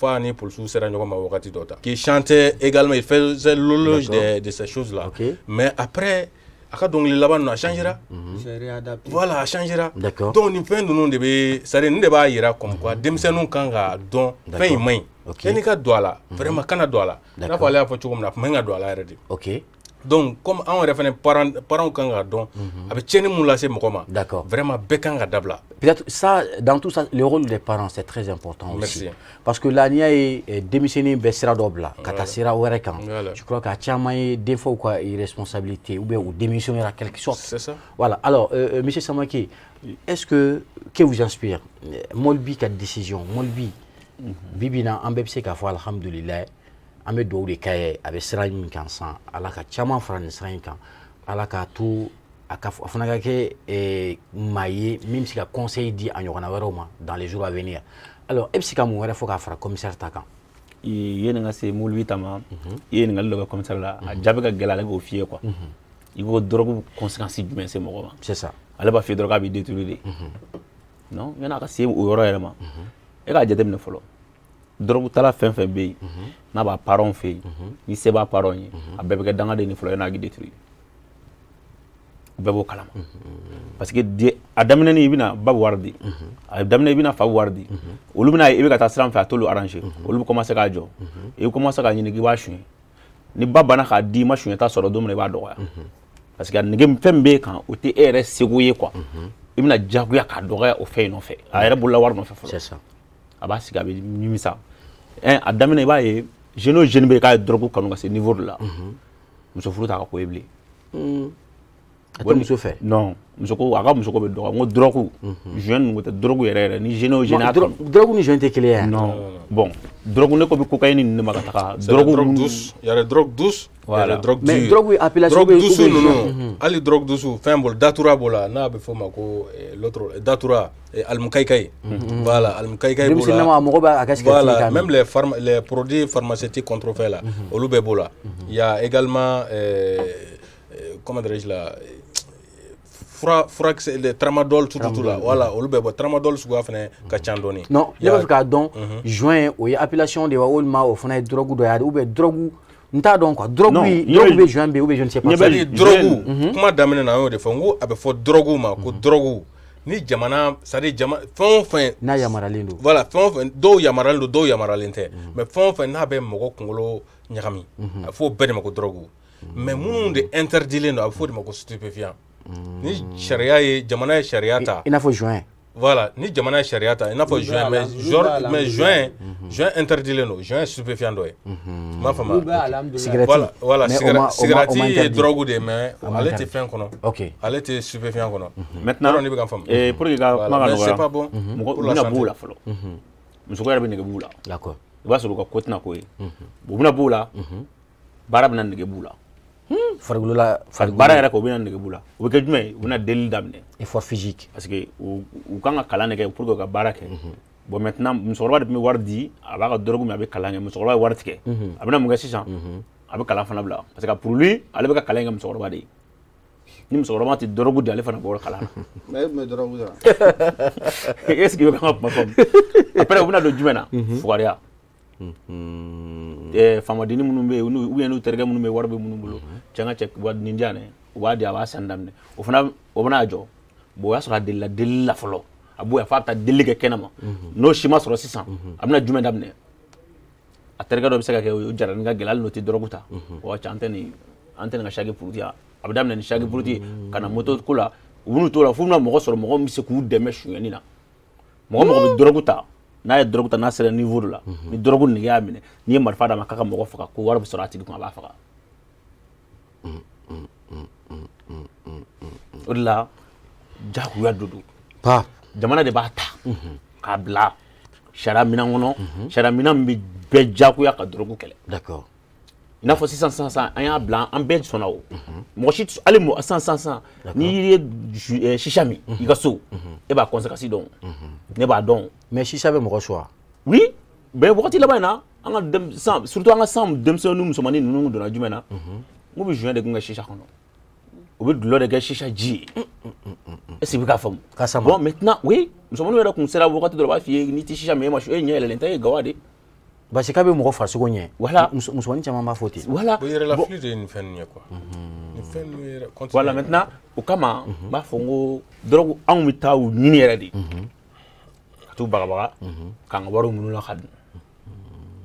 ani polisiw sera ɲɔgɔn ma wagati dɔ ta. Qui chantait également, il faisait l'éloge de ces choses-là. Mais après, a ka dɔnkili laban ninnu, a changera. Voilà, a changera. Donc nin fɛn ninnu de bɛ, c'est à dire nin de b'a yira comme quoi denmisɛnninw kan k'a dɔn fɛn in man ɲi. Yanni ka don a la, vraiment kana don a la. I n'a fɔ ale y'a fɔ cogo min na, a tun man ka don a la yɛrɛ de. Donc comme anw yɛrɛ fɛnɛ parents kan k'a dɔn, a bɛ tiɲɛni mun lase mɔgɔ ma. Vraiment bɛɛ kan ka dabila. Peut-être ça, dans tout ça, le rôle des parents, c'est très important aussi. Parce que là, n'i y'a ye denmisɛnnin bɛ sira dɔ bila ka taa sira wɛrɛ kan, je crois qu'a caman ye denfaw ka irresponsabilité ou bien u démissionner quelque sorte. C'est ça. Voilà. Alors, monsieur Samake, est-ce que vous inspire Molbi ka décision, Molbi, bi bi in na, an bɛɛ bɛ se k'a fɔ alhamdulilayi, an bɛ dugawu de k'a ye, a bɛ sira min kan sisan, Ala ka caman fara nin sira in kan, Ala k'a to a ka a fana ka kɛ maa ye min bɛ se ka conseil di a ɲɔgɔnna wɛrɛw ma dans les jours à venir. Alors e bɛ se ka mun wɛrɛ fɔ k'a fara commissaire ta kan? Yanni n ka se Molbi ta ma, i ye ɲininkali dɔ kɛ commissaire la, a jaabi ka gɛlɛn ale k'o f'i ye quoi. I ko drogue conséquence jumɛn se mɔgɔ ma? C'est ça. Ale b'a f'i ye dɔrɔn k'a b'i détruire de. Non, yanni a ka se o yɔrɔ yɛrɛ ma, e k'a jateminɛ fɔlɔ. Drogue tala fɛn fɛn bɛ yen, n'a b'a parents fɛ yen, ni se b'a parents ye, a bɛɛ bɛ kɛ dangaden de fɔlɔ yanni a k'i détruire. Bɛɛ b'o kalama. Parce que a daminɛ i bɛna ba bɛ wari di, a daminɛ i bɛna fa bɛ wari di, olu bɛna i bɛ ka taa sira min fɛ a t'olu arranger, olu bɛ commencer k'a jɔ, i bɛ commencer k'a ɲini k'i b'a suɲɛ. Ni ba banna k'a di i ma suɲɛta sɔrɔ don min na, i b'a dɔgɔya. Parce que a nege fɛn min b'e kan, o tɛ e yɛrɛ seko ye quoi. I bɛna diyagoya k'a dɔgɔya o fɛn in nɔfɛ, a yɛrɛ bolola wari nɔfɛ fɔlɔ. C'est ça. A b'a sigi a bɛ nimisa. A daminɛ i b'a ye jeune o jeune bɛ k'a ye drogue kanu ka se niveau dɔ la, muso furu t'a ka ko ye bilen. A tɛ muso fɛ? Non, muso ko a ka muso ko bɛ dɔgɔya. N ko drogue, joint ninnu tɛ drogue yɛrɛ yɛrɛ ni jeune o jeune y'a kanu. Drogue ni joint tɛ kelen ye? Non, bon, drogue ne ko bɛ cocaïne ninnu de ma ka taga. Drogue douce, il y a la drogue douce, il y a la drogue dure. Mais drogue appellation drogue douce ninnu, hali drogue douce fɛn bolo datura b'o la n'a bɛ f'o ma ko l'autre datura almukaikayi. Voilà, almukaikayi b'o la. Denmisɛnninma mɔgɔ b'a kɛ cigarette. Voilà, même les produits pharmaceutiques contrefaits là, olu bɛɛ b'o la. Il y a également comment dirais-je là, furakisɛ le tramadol tout là, voilà, olu bɛ bɔ tramadol suguya fana ka ca dɔɔni. Non, ne b'a fɛ k'a dɔn joint o ye appellation de ye wa walima o fana ye drogue dɔ ye ou bien drogue n t'a dɔn quoi. Drogue bɛ joint bɛ ou bien je ne sais pas. C'est-à-dire drogue kuma daminɛ na an y'o de fɔ, n ko a bɛ fɔ drogue ma ko drogue ni jamana, c'est-à-dire jamana fɛn o fɛn n'a yamaruyalen don. Voilà, fɛn o fɛn dɔw yamaruyalen don, dɔw yamaruyalen tɛ, mais fɛn o fɛn n'a bɛ mɔgɔ kunkolo ɲagami, a bɛ fɔ o bɛɛ de ma ko drogue. Mais minnu de interdilen don, a bɛ fɔ o de ma ko stupéfiant. Ni sariya ye, jamana ye sariya ta. I n'a fɔ joint. Voilà, ni jamana ye sariya ta, i n'a fɔ joint, mais joint interdilen don, joint stupéfiant dɔ ye. I m'a faamu? Cigarette. Voilà, cigarette ye drogue de ye, mais ale tɛ fɛn kɔnɔ. Ok. Ale tɛ stupéfiant kɔnɔ. Maintenant, ne bɛ ka faamu. Pour que ka kuma ka nɔgɔya. C'est pas bon. Mɔgɔ u bɛna b'o la fɔlɔ. Musoko yɛrɛ bɛ nege b'u la. D'accord. I b'a sɔrɔ u ka ko tɛna ko ye. U bɛna b'o la. Baara bɛna nege b'u la. Farikolola baara yɛrɛ kɛ, u bɛna nege b'u la. O bɛ kɛ jumɛn ye? U bɛna deli daminɛ. Effort physique. Parce que u kan ka kalan de kɛ pour que u ka baara kɛ. Bon, maintenant musokɔrɔba de tun bɛ wari di, a b'a ka drogue min, a bɛ kalan kɛ. Musokɔrɔba ye wari tigɛ. A bɛna mun kɛ sisan? A bɛ kalan fana bila. Parce que pour lui, ale bɛ ka kalan in kɛ musokɔrɔba de ye. Ni musokɔrɔba tɛ drogue di, ale fana bɔra kalan na. Mais e tun bɛ drogue ta. Est-ce que i bɛ kan ka kuma faamu? Après u bɛna don jumɛn na? Fugariya. Faamadenni minnu bɛ yen, ou bien n'u terikɛ minnu bɛ yen, wari bɛ minnu bolo, cɛ n ka cɛ nin di yan dɛ, u b'a di, a b'a san daminɛ, o fana o bɛna jɔ. Bon, o y'a sɔrɔ a delila delili la fɔlɔ, a b'o yan f'a bɛ taa delili kɛ kɛnɛma. N'o si ma sɔrɔ sisan, a bɛna jumɛn daminɛ? A terikɛ dɔ bɛ se ka kɛ o jarani ka gɛlɛn, hali n'o tɛ drogue ta. Wa cɛ an tɛ nin ka saki puruti, a bɛ daminɛ ni saki puruti ka na moto ko la, u bɛn'u t'o la f'u bɛna mɔgɔ sɔrɔ, mɔgɔ min bɛ se k'u dɛmɛ sonyɛni na. Mɔgɔ mɔgɔ bɛ drogue ta, n'a ye drogue ta, n'a sera niveau dɔ la, ni drogue nege y'a minɛ, n'i ye marifa d'a ma k'a ka mɔgɔ faga, ko wari bɛ sɔrɔ a tigi kun, a b'a faga. O de la jagoya dɔ don. Jamana de b'a ta k'a bila sariya minɛn kɔnɔ, sariya minɛn min bɛ bɛɛ jagoya ka drogue kɛlɛ. D'accord. I n'a fɔ sisan sisan an y'a bila, an bɛɛ sɔnna o. Mɔgɔ si hali mɔgɔ sisan sisan n'i ye sisa min i ka so, e b'a conséquence dɔn, ne b'a dɔn. Mais sisa bɛ mɔgɔ sɔrɔ. Oui, mais wagati laban in na, an ka sisan surtout an ka san denmisɛnnin musomanin ninnu donna jumɛn na? N ko bɛ joint de kun kɛ sisa kɔnɔ. U bɛ dulɔ de kɛ sisa ji ye. Est-ce que i bɛ k'a faamu? Bon, maintenant oui, musomaninw yɛrɛ kun sera wagati dɔ la, u b'a f'i ye n'i tɛ sisa min, e ma e ɲɛ yɛlɛlen tɛ, e ye gawa de. Parce que k'a bɛ mɔgɔ farisogo ɲɛ. Voilà. Musomanin caman b'a fɔ ten. Voilà. O yɛrɛlafili de ye nin fɛn ninnu ye quoi. Nin fɛn ninnu yɛrɛ. Voilà, maintenant o kama n b'a fɔ n ko drogue anw bɛ taa u ɲini yɛrɛ de. Ka t'u bagabaga k'an ka wariw minnu la ka dun.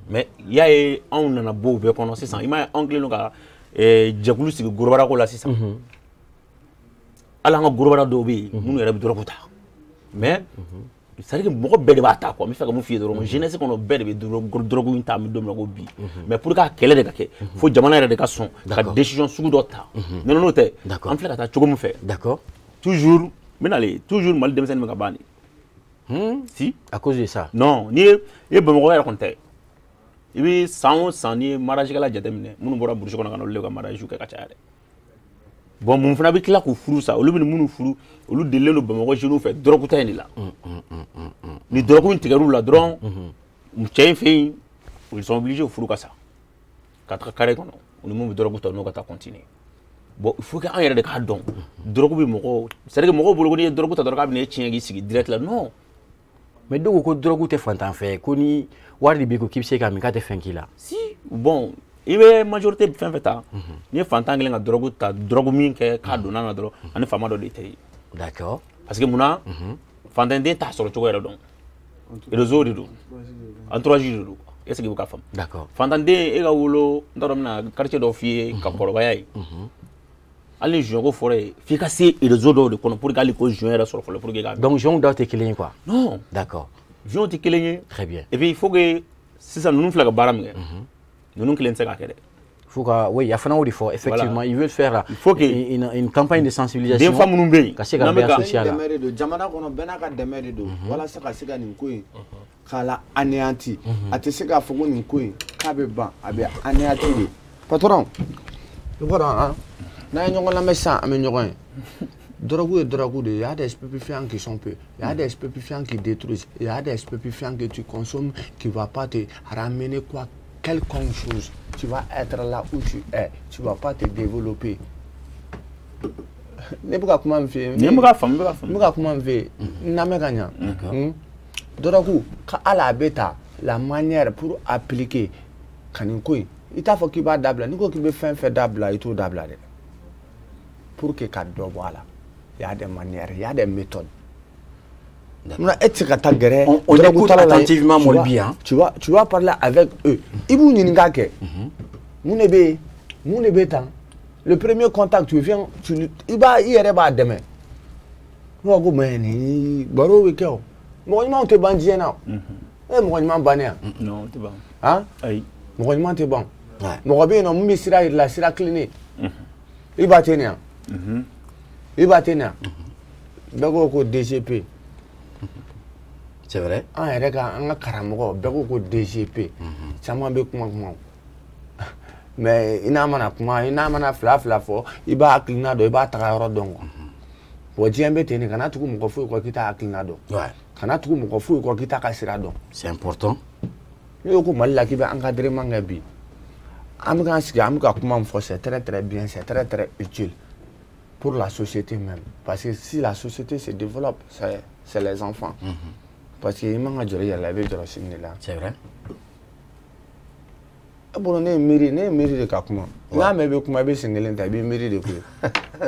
Mais i y'a ye anw nana bɔ o bɛɛ kɔnɔ sisan, i m'a ye anw kɛlen don ka jɛkulu sigi gorobarako la sisan. Hali an ka gorobara dɔw bɛ yen minnu yɛrɛ bɛ drogue ta. Mais c'est-à-dire que mɔgɔ bɛɛ de b'a ta quoi. N bɛ fɛ ka mun f'i ye dɔrɔn, jeunesse kɔnɔ bɛɛ de bɛ drogue in ta, an bɛ don min na ko bi. Mais pour que a kɛlɛ de ka kɛ, fo jamana yɛrɛ de ka sɔn ka décision sugu dɔ ta. N'o tɛ, an filɛ ka taa cogo min fɛ. D'accord. Toujours n bɛ nalen, toujours Mali denmisɛnnin bɛ ka ban de. Si. À cause de ça. Non, n'i ye Bamakɔ yɛrɛ kɔni tɛ. I bɛ san o san n'i ye mariage kɛla jateminɛ, minnu bɔra brousse kɔnɔ ka na olu de ka mariage kɛ ka caya dɛ. Bon, mun fana bɛ tila k'u furu sa, olu bɛ minnu furu, olu delilen don Bamakɔ jeunes fɛ drogue ta in de la. Ni drogue in tigɛr'u la dɔrɔn, cɛ in fɛ yen, ils sont obligés u furu ka sa. Ka taga carré kɔnɔ, u ni mun bɛ drogue ta, n'o ka taa continuer. Bon, il faut que an yɛrɛ de k'a dɔn, drogue bɛ mɔgɔw, c'est à dire que mɔgɔw bolo ko n'i ye drogue ta dɔrɔn k'a bɛ n'e tiɲɛ k'i sigi direct la, non. Mais dɔw ko drogue tɛ fantan fɛ, ko ni wari de b'i kun k'i bɛ se k'a min k'a tɛ fɛn k'i la. Si, bon, i bɛ majorité fɛn fɛn ta, n'i ye fantan kelen ka drogue ta, drogue min kɛ k'a donna na dɔrɔn, ani faama dɔ de tɛ yen. D'accord. Parce que munna, fantanden t'a sɔrɔ cogo yɛrɛ dɔn. Réseau de don, entourage de don. Est-ce que i bɛ k'a faamu? D'accord. Fantanden e ka wolo, n t'a dɔn n bɛna quartier dɔ f'i ye ka kɔrɔbaya ye. Hali ni joint ko fɔra ye, f'i ka se réseau dɔw de kɔnɔ pour que hali ko joint yɛrɛ sɔrɔ fɔlɔ pour que k'a. Donc joint daw tɛ kelen ye quoi. Non. D'accord. Joint tɛ kelen ye. Très bien. Et puis il faut que Sisan ninnu filɛ ka baara min kɛ, ninnu kelen tɛ se k'a kɛ dɛ. Faut que, oui, il y a fana o de fɔ, effectivement, voilà. Ils veulent faire il faut que une campagne de sensibilisation. Denfa minnu bɛ yen, ka se ka bɛn associé la. Dɛmɛ de don, jamana kɔnɔ bɛɛ n'a ka dɛmɛ de don, walasa ka se ka nin ko in k'a la anéanti. A tɛ se k'a fɔ ko nin ko in k'a bɛ ban, a bɛ anéanti de. Patron, i b'a dɔn han, n'an ye ɲɔgɔn lamɛn sisan, an bɛ ɲɔgɔn ye. Drogue et drogue, il y a des stupéfiants qui sont peu, il y a des stupéfiants qui détruisent, il y a des stupéfiants que tu consommes qui ne va pas te ramener quoi, quelconque chose. Tu vas être là où tu es, tu ne vas pas te développer. Ne bɛ ka kuma min f'i ye, ne bɛ ka faamu, n bɛ ka kuma min f'i ye, n lamɛn ka ɲa. Drogue, ka hali a bɛ ta la manière pour appliquer ka nin ko in, i t'a fɔ k'i b'a dabila, n'i ko k'i bɛ fɛn fɛn dabila, i t'o dabila dɛ. Pour que ka dɔ bɔ a la. Il y a des manières, il y a des méthodes. On écoute attentivement Molbi. Tu vas parler avec eux. Ils vont le premier contact, tu viens, tu vas y aller demain. Non, tu vas. Hein? Il va tenir. Il va tenir. Bɛɛ ko DGP. C'est vrai. An yɛrɛ ka an ka karamɔgɔ bɛɛ ko DGP. Caman bɛ kuma kuma. Mais i n'a mana kuma, i n'a mana fila fila fɔ, i b'a hakilina dɔn, i b'a taga yɔrɔ dɔn quoi. Bon diɲɛ bɛ ten de, kana tugu mɔgɔ foyi kɔ k'i t'a hakilina dɔn. Kana tugu mɔgɔ foyi kɔ k'i t'a ka sira dɔn. C'est important. N'i ko Mali la k'i bɛ encadrement kɛ bi, an bɛ k'an sigi an bɛ ka kuma min fɔ, c'est très très bien, c'est très très utile. Pour la société même. Parce que si la société se développe, c'est les enfants. Parce que c'est vrai. Bon, ne mairie de Kakuma. Là, mais kuma be singelen ta be mairie de ko.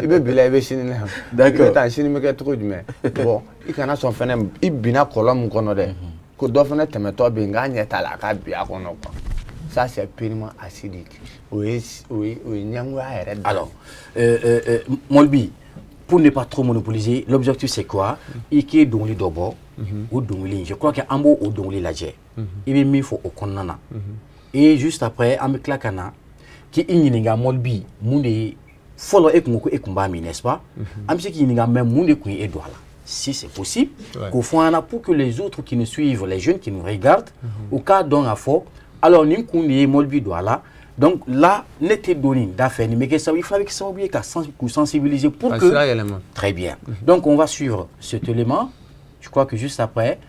I be bila i be sini na. D'accord. I ta sini me kɛ cogo jumɛn? Bon, i kana sɔn fɛnɛ i binna kɔlɔn mun kɔnɔ dɛ. Ko dɔ fɛnɛ tɛmɛtɔ bɛ yen k'a ɲɛ t'a la a ka bin a kɔnɔ quoi. Ça, c'est purement acidique. Oui, oui, oui. Alors, Molbi, pour ne pas trop monopoliser, l'objectif c'est quoi? Il y a dongli d'abord, ou dongli. Je crois qu'il y a un mot au dongli lajɛ. Il est mis au konana. Et juste après, am klakana qui ɲininka Molbi, munde fɔlɔ e kun ko e kun b'a min, n'est-ce pas? An bɛ se k'i ɲininka mais mun de kun ye e don a la? Si c'est possible, qu'au fond, pour que les autres qui nous suivent, les jeunes qui nous regardent, au cas dɔn k'a fɔ. Alors, nous avons Molbi Douala. Donc là, n'était donné d'affaires, mais il fallait que ça sensibiliser pour que. Très bien. Donc, on va suivre cet élément. Je crois que juste après,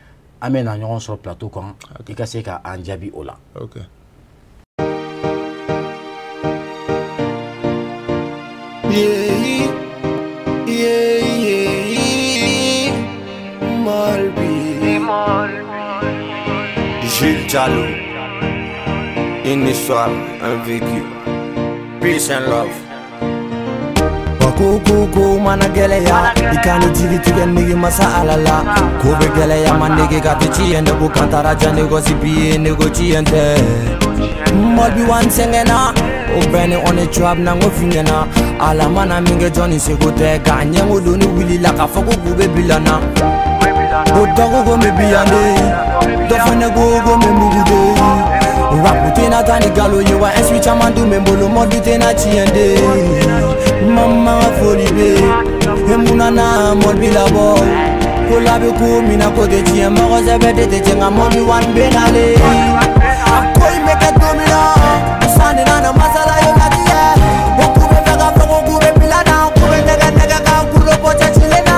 amène un sur le plateau quand il y a un Djabi Ola. Ok. Yeah, yeah, yeah. Molbi. Jules Diallo. Une histoire, un vécu. Peace and love. Ko mana gɛlɛya i ka ne jigi tigɛ nege masa ala la ko bɛ gɛlɛya ma nege ka tɛ tiɲɛ ne ko kan taara ja négocie bi ye nego tiɲɛ tɛ Molbi wan sɛgɛnna o bɛɛ ni on est trap na n ko f'i ɲɛna ala mana min kɛ jɔnni seko tɛ k'a ɲɛngo don ni wulila k'a fɔ ko k'u bɛ bila na o dɔ ko ko n bɛ bi yan de dɔ fɛnɛ ko ko n bɛ mugu de rap tɛna taa ni galo ye wa instru caman dun bɛ n bolo Molbi tɛna tiɲɛ de mama foli bɛ e mun nana Molbi labɔ ko la bɛ ko min na ko tɛ tiɲɛ mɔgɔ sɛbɛ de tɛ tiɲɛ nka Molbi wan bɛ nalen a ko in bɛ kɛ don min na sanni nana masala ye latigɛ o k'u bɛ fɛ ka fɔ ko k'u bɛ bila na k'u bɛ nɛgɛ nɛgɛ k'an kulo bɔ cɛcilen na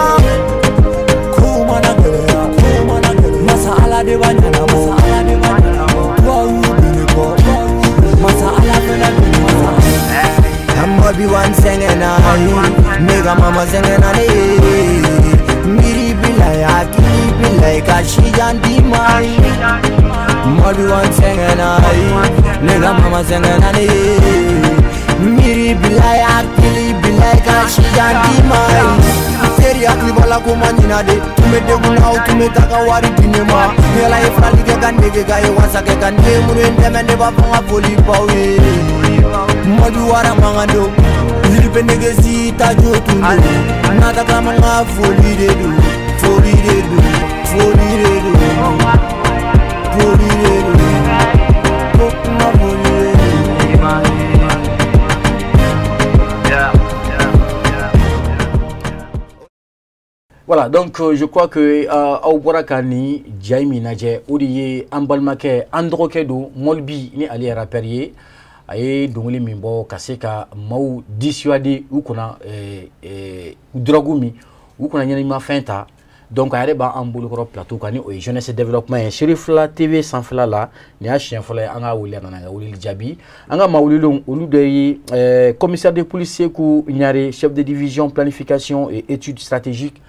kow mana gɛlɛya kow mana gɛlɛya masa ala de b'a ɲɛnabɔ ala de b'a ɲɛnabɔ duwawu bɛ ne kɔ masa ala fɛnɛ bɛ ne kɔ. Molbi wan sɛgɛnna ne ka mama sɛgɛnna ne ye miiri bila ye hakili bila ye ka sijan d'i ma Molbi wan sɛgɛnna ne ka mama sɛgɛnna ne ye miiri bila ye hakili bila ye ka sijan d'i ma teri hakili b'a la ko ma ɲina de tun bɛ degun na o tun bɛ taa ka wari di ne ma yala ye farali kɛ ka nege ka ye wasa kɛ ka ne minnu ye n dɛmɛ ne b'a fɔ n ka foli b'aw ye Molbi wara mankan don yiri bɛ nege si ta jo tun don nata kama n ka foli de don foli de don foli de don foli de don. Voilà, donc je crois que aw bɔra ka nin ja in min lajɛ, o de ye an balimakɛ, an dɔgɔkɛ don, Molbi, ni ale ye rappeur ye. A ye dɔnkili min bɔ ka se ka maaw dissuader u kana drogue min, u kana ɲɛnamafɛn ta. Donc a yɛrɛ b'an bolokɔrɔ plateau kan, ni o ye jeunesse développement ye Cherifla TV sanfɛla la. Nin y'a siɲɛ fɔlɔ ye an ka wele, a nana an ka weleli jaabi. An ka maa welelenw, olu de ye commissaire de police Sekou Ɲare, chef de division planification et études stratégiques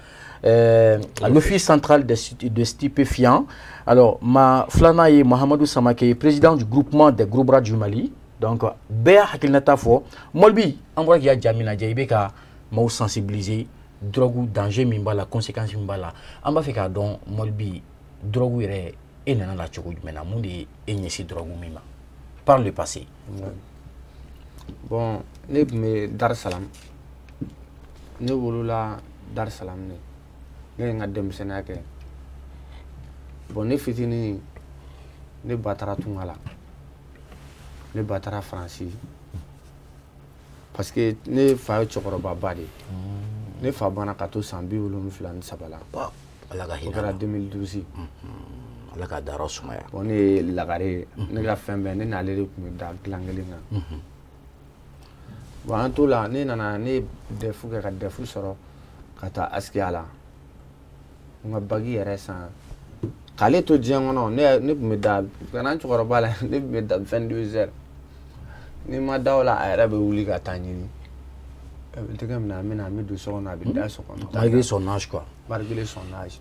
à l'Office central des stupéfiants. Alors, ma filanan ye Mahamadou Samake, président du groupement des gros bras du Mali. Donc, bɛɛ hakilinata fɔ. Molbi, an bɔra k'i ka ja min lajɛ, i bɛ ka maaw sensibiliser drogue danger min b'a la, conséquence min b'a la. An b'a fɛ k'a dɔn, Molbi, drogue yɛrɛ, e nana la cogo jumɛn na? Mun de ye e ɲɛsin drogue min ma par le passé? Bon, ne tun bɛ Dar Salam. Ne wolola Dar Salam de. Ne ye n ka denmisɛnninya kɛ. Bon, ne fitinin, ne ba taara tunga la. Ne ba taara Faransi. Parce que ne fa ye cɛkɔrɔbaba de ye. Ne fa banna ka to san 73 la. Ala ka hinɛ. O kɛra 2012. Ala ka dayɔrɔ sumaya. Bon, ne ye lagare ye. Ne ka fɛn bɛɛ, ne n'ale de tun bɛ da dilan kelen kan. Bon, an t'o la, ne nana, ne ye DEF kɛ ka DEF sɔrɔ ka taa Askia la. N ka bac yɛrɛ san. K'ale to diɲɛ kɔnɔ, ne tun bɛ da, ka na n cɛkɔrɔba la, ne tun bɛ da 22 heures. Ni ma da o la, a yɛrɛ bɛ wuli ka taa ɲini. A bɛ tɛgɛ minɛ, a bɛ na, a bɛ don so kɔnɔ, a bɛ da so kɔnɔ. Malgré son âge, quoi. Malgré son âge.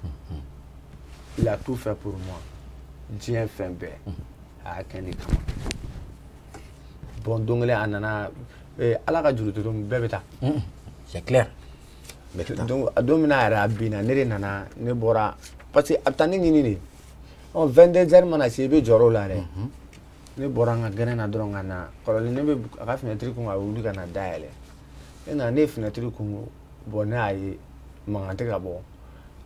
Il a tout fait pour moi. Diɲɛ fɛn bɛɛ. A y'a kɛ ne kama. Bon, don kelen a nana, Ala ka juru tɛ bɛɛ bɛ taa. C'est clair. Donc, don min na a yɛrɛ a binna, ne de nana, ne bɔra. Parce que a bɛ taa ne ɲini de. Ɔ, 22 heures mana se, i bɛ jɔrɔ o la dɛ. Ne bɔra n ka gɛrɛn na dɔrɔn ka na. Kɔrɔlen ne bɛ a ka fenêtre kun, ka wuli ka na dayɛlɛ. Ne nana, ne ye fenêtre kun, bon, ne y'a ye mankan tɛ ka bɔ.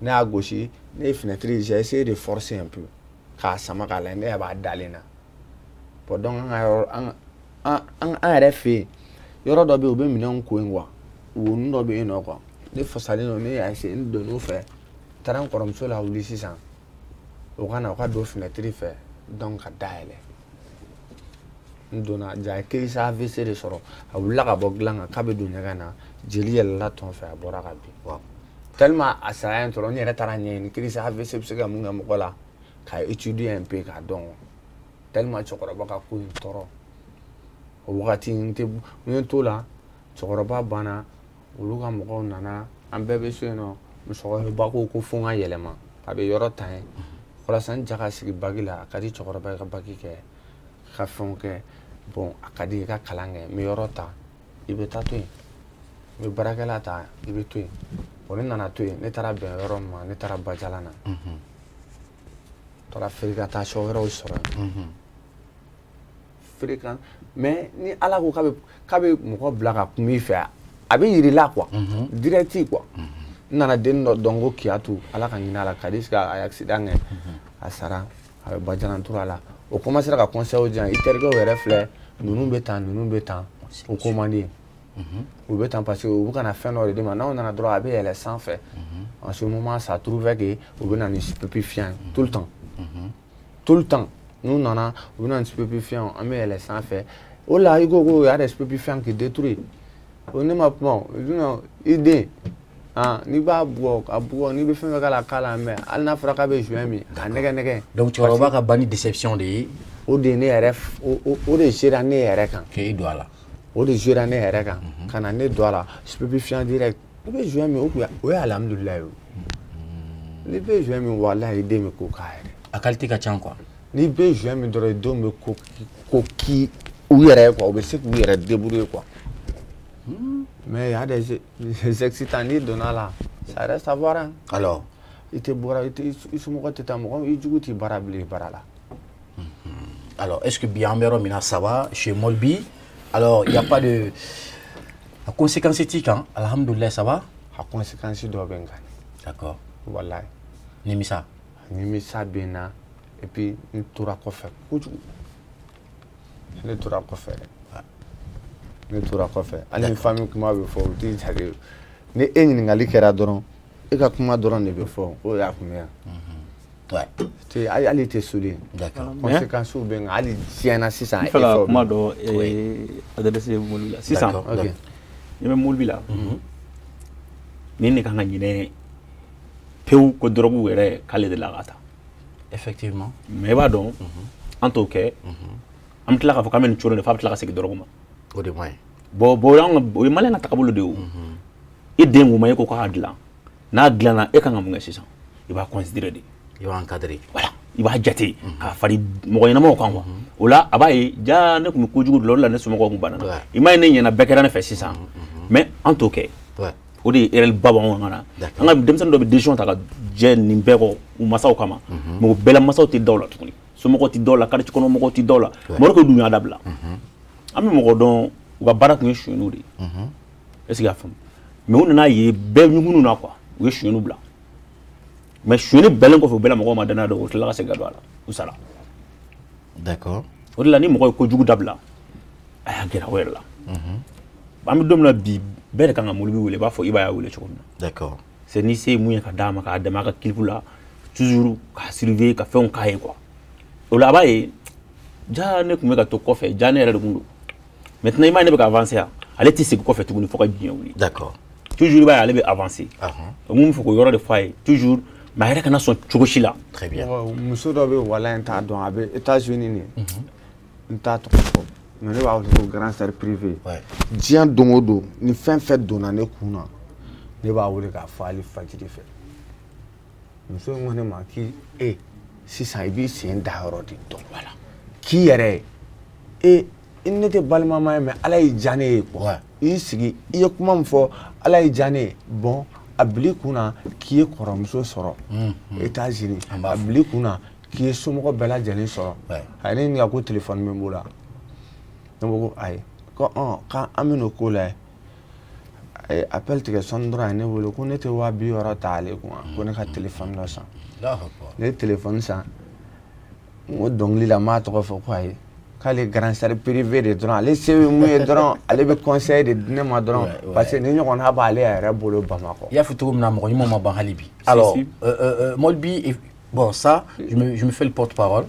Ne y'a gosi, ne ye fenêtre, j'ai essayé de forcer un peu k'a sama k'a lajɛ, ne yɛrɛ b'a dalen na. Bon, donc an ka yɔrɔ, an yɛrɛ fɛ yen, yɔrɔ dɔ bɛ yen, u bɛ minɛnw ko yen, quoi. Wonin dɔ bɛ yen nɔ, quoi. Ne fasalen don, ne y'a essayé, n donn'o fɛ. N taara n kɔrɔmuso la wuli sisan. O ka na, o ka don fenêtre fɛ, donc ka dayɛlɛ. N donna, ja ye crise AVC de sɔrɔ. A wulila ka bɔ dilan kan k'a bɛ don ɲɛgɛn na, jeli yɛlɛla tɔn fɛ, a bɔra ka bin. Tellement a saya in tɔrɔ, n yɛrɛ taara ɲɛɲini crise AVC bɛ se ka mun kɛ mɔgɔ la, k'a étudier un peu k'a dɔn. Tellement cɛkɔrɔba ka ko in tɔɔrɔ. O wagati n tɛ, n ye t'o la, cɛkɔrɔba banna, olu ka mɔgɔw nana, an bɛɛ bɛ so yen nɔ. Musokɔrɔba ko fo n ka yɛlɛma, a bɛ yɔrɔ ta yen. Walasa n ja ka sigi bac la, a ka di cɛkɔrɔba ye ka bac kɛ, ka fɛnw kɛ. Bon, a ka di i ka kalan kɛ, n bɛ yɔrɔ ta, i bɛ taa to yen. N bɛ baarakɛla ta, i bɛ to yen. Bon, ne nana to yen, ne taara bɛn yɔrɔ min ma, ne taara Bajalan na. N taara fréquentation wɛrɛw sɔrɔ yen. Fréquent, mais ni Ala ko k'a bɛ mɔgɔ bila ka kuma i fɛ, a bɛ yir'i la, quoi. Direct, quoi. N nana den dɔ dɔn ko Kiyatu, Ala ka hinɛ a la, Kadis ka a ye accident kɛ, a sara, a bɛ Bajalan tura la. O commencera ka conseil di yan, i terikɛw yɛrɛ filɛ, ninnu bɛ tan, ninnu bɛ tan, o ko man di. U bɛ tan parce que u bɛ ka na fɛn dɔ de d'i ma, n'aw nana dɔrɔn a bɛ yɛlɛ sanfɛ. En ce moment, ça trouvait que u bɛ na ni stupéfiant tout le temps. Tout le temps. N'u nana, u bɛ na ni stupéfiant, an bɛ yɛlɛ sanfɛ. O la i ko y a des stupéfiants qui détruisent. O ne ma kuma o, i den. Ah, n'i b'a bugɔ, a bugɔ, n'i bɛ fɛn fɛn k'a la, k'a la, mais hali n'a fɔra k'a bɛ joint min, a nɛgɛ nɛgɛ. Donc cɛkɔrɔba ka ban ni déception de ye. O de ye ne yɛrɛ, o de sera ne yɛrɛ kan. K'e don a la. O de sera ne yɛrɛ kan. Ka na ne don a la, stupéfiant direct. I bɛ joint min, o kun o ye alhamdulilayi o. N'i bɛ joint min, walahi i den bɛ ko k'a yɛrɛ. A qualité ka ca, quoi. N'i bɛ joint min dɔrɔn, i denw bɛ ko k'i u yɛrɛ ye, quoi. U bɛ se k'u yɛrɛ débrouiller, quoi. Mais il y a des excitants, n'i donna la, ça reste à voir, hein. Alors? I tɛ bɔra, i tɛ i somɔgɔ tɛ taa, mɔgɔ i jugu t'i baara bilen baara la. Alors, est-ce que bien bɛ yɔrɔ min na, ça va chez Molbi? Alors, il n'y a pas de la conséquence éthique, hein? Alhamdoulilah, ça va? A conséquence dɔ bɛ n kan. D'accord. Wallahi. Nimisa. Nimisa bɛ n na, et puis n tora kɔfɛ kojugu. Ne tora kɔfɛ dɛ. Ne tora kɔfɛ. Hali ni famille kuma bɛ fɔ, u t'i jate. Ni e ɲininkali kɛra dɔrɔn, E ka kuma dɔrɔn de bɛ fɔ o y'a kun bɛ yan. Ouais. Hali tɛ soden. D'accord. Conséquences bɛ nka hali diɲɛ na sisan. N fɛ ka kuma dɔ adressé Molibi la sisan. Ok. N bɛ Molibi la. Nin de kan ka ɲinɛ pewu ko drogue yɛrɛ k'ale de la ka taa. Effectivement. Mais i b'a dɔn an t'o kɛ. An bɛ tila k'a fɔ k'an bɛ nin cogo de f'a bɛ tila ka segin drogue ma. O de man ɲi. Bon o ye maliyɛn ka taabolo de ye o. E den ko ma e ko k'a dilan. N'a dilanna e kan ka mun kɛ sisan? I b'a considérer de. I b'a encadrer. Voilà. I b'a jate k'a fari mɔgɔ ɲɛnamaw kan quoi. O la a b'a ye ja ne tun bɛ kojugu dɔ la o de la ne somɔgɔw tun banna. I m'a ye ne ɲɛna bɛɛ kɛra ne fɛ sisan. Mais an t'o kɛ. O de ye erreur ba b'anw kan na. An ka denmisɛnnin dɔ bɛ décision ta ka jɛ nin bɛɛ kɔ u masaw kama. Mais o bɛɛ la masaw tɛ da o la tuguni. Somɔgɔw tɛ da o la, quartier kɔnɔ mɔgɔw tɛ da o la. Mɔgɔ dɔw dun y'a dabila. An bɛ mɔgɔ dɔn u ka baara tun ye sonyɛniw de ye. Est ce que i y'a faamu? Mais u nana ye bɛɛ ɲugunnu na quoi. U ye sonyɛniw bila. Mais sonyɛni bɛnnen kɔfɛ u bɛɛ la mɔgɔw ma danaya dɔn u tilala ka segin ka don a la. U sara. D'accord. O de la ni mɔgɔ ye kojugu dabila a y'a gɛrɛ o yɛrɛ la. An bɛ don min na bi bɛɛ de kan ka Molibi wele i b'a fɔ i b'a y'a wele cogo min na. D'accord. C'est ni se ye mun ye ka d'a ma k'a dɛmɛ a ka clip la toujours k'a surveiller ka fɛnw k'a ye quoi. O la a b'a ye ja ne tun bɛ ka to kɔfɛ ja ne yɛrɛ de kun don. Maintenant i m'a ye ne bɛ ka avancer yan ale tɛ segin kɔfɛ tuguni fo ka diɲɛ wuli. D'accord. Toujours i b'a ye ale bɛ avancer. O mun fɔ k'o yɔrɔ de fɔ a ye toujours mais a yɛrɛ kana sɔn cogo si la. Très bien. Muso dɔ bɛ wala in t'a dɔn a bɛ États-Unis de. N t'a tɔgɔ fɔ. Mais ne b'a fɔ ko grand sœur privé. Diɲɛ don o don ni fɛn fɛn donna ne kun na ne b'a wele k'a fɔ hali fajiri fɛ. Muso in ko ne ma k'i e sisan i b'i sen da yɔrɔ de dɔn. Voilà. K'i yɛrɛ e ne tɛ balimama ye mais Ala y'i diya ne ye quoi. I y'i sigi i ye kuma min fɔ Ala y'i diya ne ye bon a bil'i kun na k'i ye kɔrɔmuso sɔrɔ États-Unis a bil'i kun na k'i ye somɔgɔ bɛɛ lajɛlen sɔrɔ. A ye ne ɲininka ko téléphone bɛ n bolo wa? Ne ko ayi ko k'an bɛ n'o ko la a ye appel tigɛ sɔɔni dɔrɔn a ye ne wele ko ne tɛ 60 000 ta ale kun ko ne ka téléphone dɔ san. Ne ye téléphone san n ko dɔnkili la n m'a tɔgɔ fɔ ko ayi k'ale grand sœur privé de dɔrɔn ale se bɛ mun ye dɔrɔn ale bɛ conseil de di ne ma dɔrɔn parce que ni ɲɔgɔnna b'ale yɛrɛ bolo Bamakɔ. I y'a fɔ cogo min na mɔgɔ ɲuman ma ban hali bi. Alors Molibi, bon ça je me fais le porte-parole.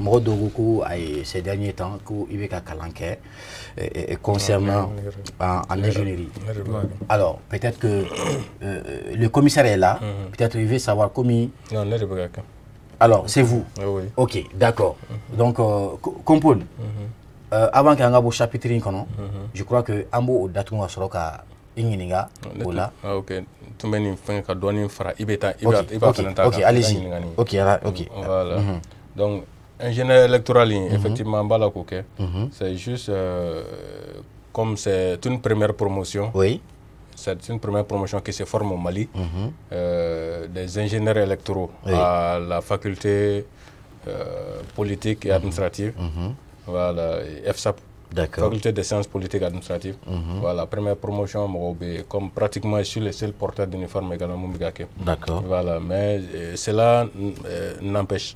Mɔgɔ dɔw ko ayi ces derniers temps ko i bɛ ka kalan kɛ concernant en ingénierie. Alors peut-être que le commissaire est là, peut-être il veut savoir comment. Non, ne de bɛ ka kɛ. Alors, c'est vous. Oui. Ok, d'accord. Donc, Compone, avant qu'an ka bɔ chapitre in kɔnɔ, je crois que an b'o datugu ka sɔrɔ ka i ɲininka o la. Ah, ok. Tun bɛ nin fɛn ka dɔɔnin fara i bɛ taa i b'a fana ta. Ok, allez-y. Ok, ok. Voilà. Donc, ingénieur électoral, effectivement, n b'a la k'o kɛ. C'est juste comme c'est une première promotion. Oui. C'est une première promotion qui se forme au Mali, des ingénieurs électoraux à la faculté politique et administrative, voilà, FSAP, faculté des sciences politiques et administratives. Voilà, première promotion, comme pratiquement je suis le seul porteur d'uniforme également. D'accord. Voilà, mais cela n'empêche,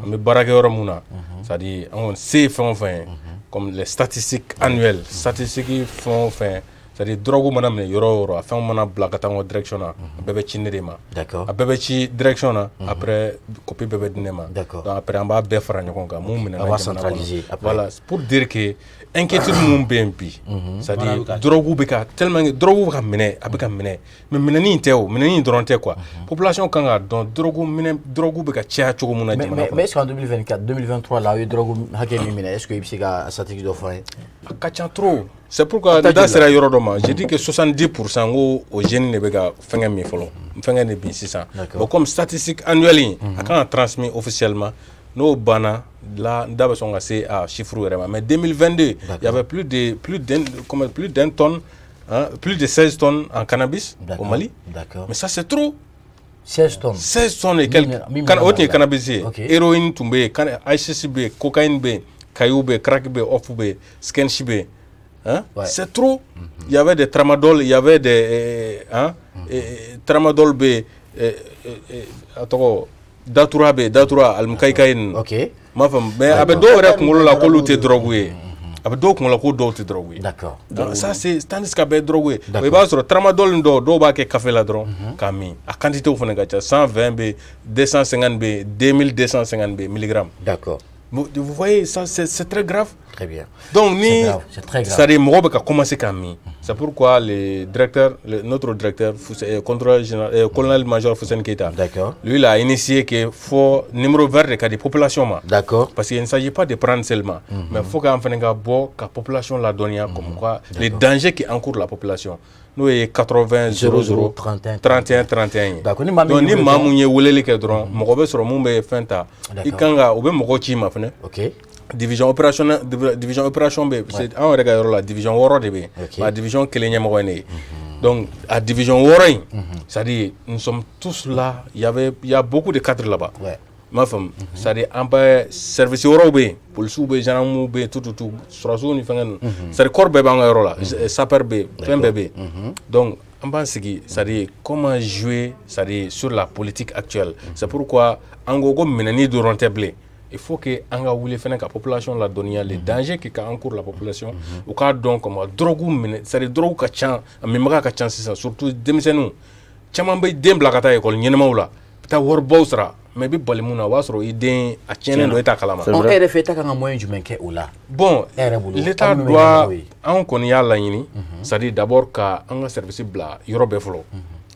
mais baara yɔrɔ mun na, c'est-à-dire on sait fɛn o fɛn, comme les statistiques annuelles, statistiques fɛn o fɛn. C'est-à-dire drogue mana minɛ yɔrɔ o yɔrɔ a fɛnw mana bila ka taa n ka direction na a bɛɛ bɛ ci ne de ma. D'accord. A bɛɛ bɛ ci direction na après copie bɛɛ bɛ di ne ma. D'accord. Donc après an b'a bɛɛ fara ɲɔgɔn kan mun minɛna On va jamana kɔnɔ. centraliser après. Voilà, pour dire que inquiétude mun bɛ yen bi, c'est-à-dire drogue bɛ ka tellement que drogue bɛ ka minɛ a bɛ ka minɛ mais minɛni in tɛ o minɛni in dɔrɔn tɛ quoi. Population kan k'a dɔn drogue minɛ drogue bɛ ka caya cogo min na jamana kɔnɔ. Mais est-ce qu'en 2024, 2023 là, o ye drogue hakɛ min minɛ, est-ce que i bɛ se ka statistique dɔ fɔ an ye? A ka ca trop. C'est pourquoi n da sera yɔrɔ dɔ ma, j'ai dit que 70% n ko o jeune de bɛ ka fɛngɛ min fɔlɔ fɛngɛ de bin sisan. Bon, comme statistique annuelle in a kan ka transmis officiellement n'o banna la n da bɛ sɔn ka se a chiffre yɛrɛ ma. Mais 2022 il y avait plus de plus d'un comment plus d'un tonne hein, plus de 16 tonnes en cannabis au Mali. D'accord. Mais ça c'est trop. 16 tonnes. 16 tonnes et quelques. O tun ye cannabis ye. Héroïne tun bɛ yen, HCC bɛ yen, cocaïne bɛ yen, caillou bɛ yen, crack bɛ yen, off bɛ yen, skench bɛ yen. Hein? Ouais. C'est trop. Il y avait des tramadol, il y avait des hein, tramadol B, attends, datura B, datura almukaïkaïn. Ok. Ma femme, mais a bɛ dɔw yɛrɛ kunkolo la k'olu tɛ drogue ye. A bɛ dɔw kun la ko dɔw tɛ drogue ye. D'accord. Donc ça c'est tandis que a bɛɛ ye drogue ye. I b'a sɔrɔ tramadol ni dɔw b'a kɛ café la dɔrɔn k'a min. A quantité fana ka ca, 120 bɛ yen, 250 bɛ yen, 2250 bɛ yen milligrammes. D'accord. Vous voyez, ça c'est très grave. Très bien. Donc ni c'est très grave. C'est-à-dire mɔgɔw bɛ ka commencer k'a min. C'est pourquoi le directeur, notre directeur, contrôleur général, colonel-major Fousseni Keita. D'accord. Lui, il a initié que faut numéro vert de ka di population ma. D'accord. Parce qu'il ne s'agit pas de prendre seulement, mais faut qu'an fana ka bɔ ka population ladɔnniya comme quoi les dangers qui encourent la population. N'o ye 80 00 31 31 31 ye. D'accord. Donc ni maa mun ye weleli kɛ dɔrɔn, mɔgɔ bɛ sɔrɔ mun bɛ fɛn ta. I kan ka u bɛ mɔgɔ ci ma fana. Ok. Division opération bɛ yen, anw yɛrɛ ka yɔrɔ la division 6 de bɛ yen. A division kelen ɲɛmɔgɔ ye ne ye. Donc a division 6 in, c'est-à-dire nous sommes tous là, il y a beaucoup de cadres là-bas. Ouais. M'a faamu, c'est-à-dire an bɛ service wɛrɛw bɛ yen, polisiw bɛ yen, gendarmew bɛ yen, tout sɔrɔdasiw ni fɛngɛ ninnu. C'est-à-dire corps bɛɛ b'an ka yɔrɔ la, sapeur bɛ yen, fɛn bɛɛ bɛ yen. Donc an b'an sigi, c'est-à-dire comment jouer, c'est-à-dire sur la politique actuelle. C'est pourquoi an ko minɛni dɔrɔn tɛ bilen. Il faut que an ka wuli fɛnɛ ka population ladɔnniya les dangers qui encourent la population. U k'a dɔn comment drogue minɛ, c'est-à-dire drogue ka ca, a minbaga ka ca sisan, surtout denmisɛnninw. Caman bɛ den bila ka taa école ɲɛnamaw la, taa waribaw sara. Mais i bɛ bali mun na, o b'a sɔrɔ i den a tiɲɛnen don, e t'a kalama. E yɛrɛ fɛ, e ta kan ka moyen jumɛn kɛ o la? Bon, l'État doit, anw kɔni y'a laɲini, c'est-à-dire d'abord ka an ka service bila yɔrɔ bɛɛ fɔlɔ.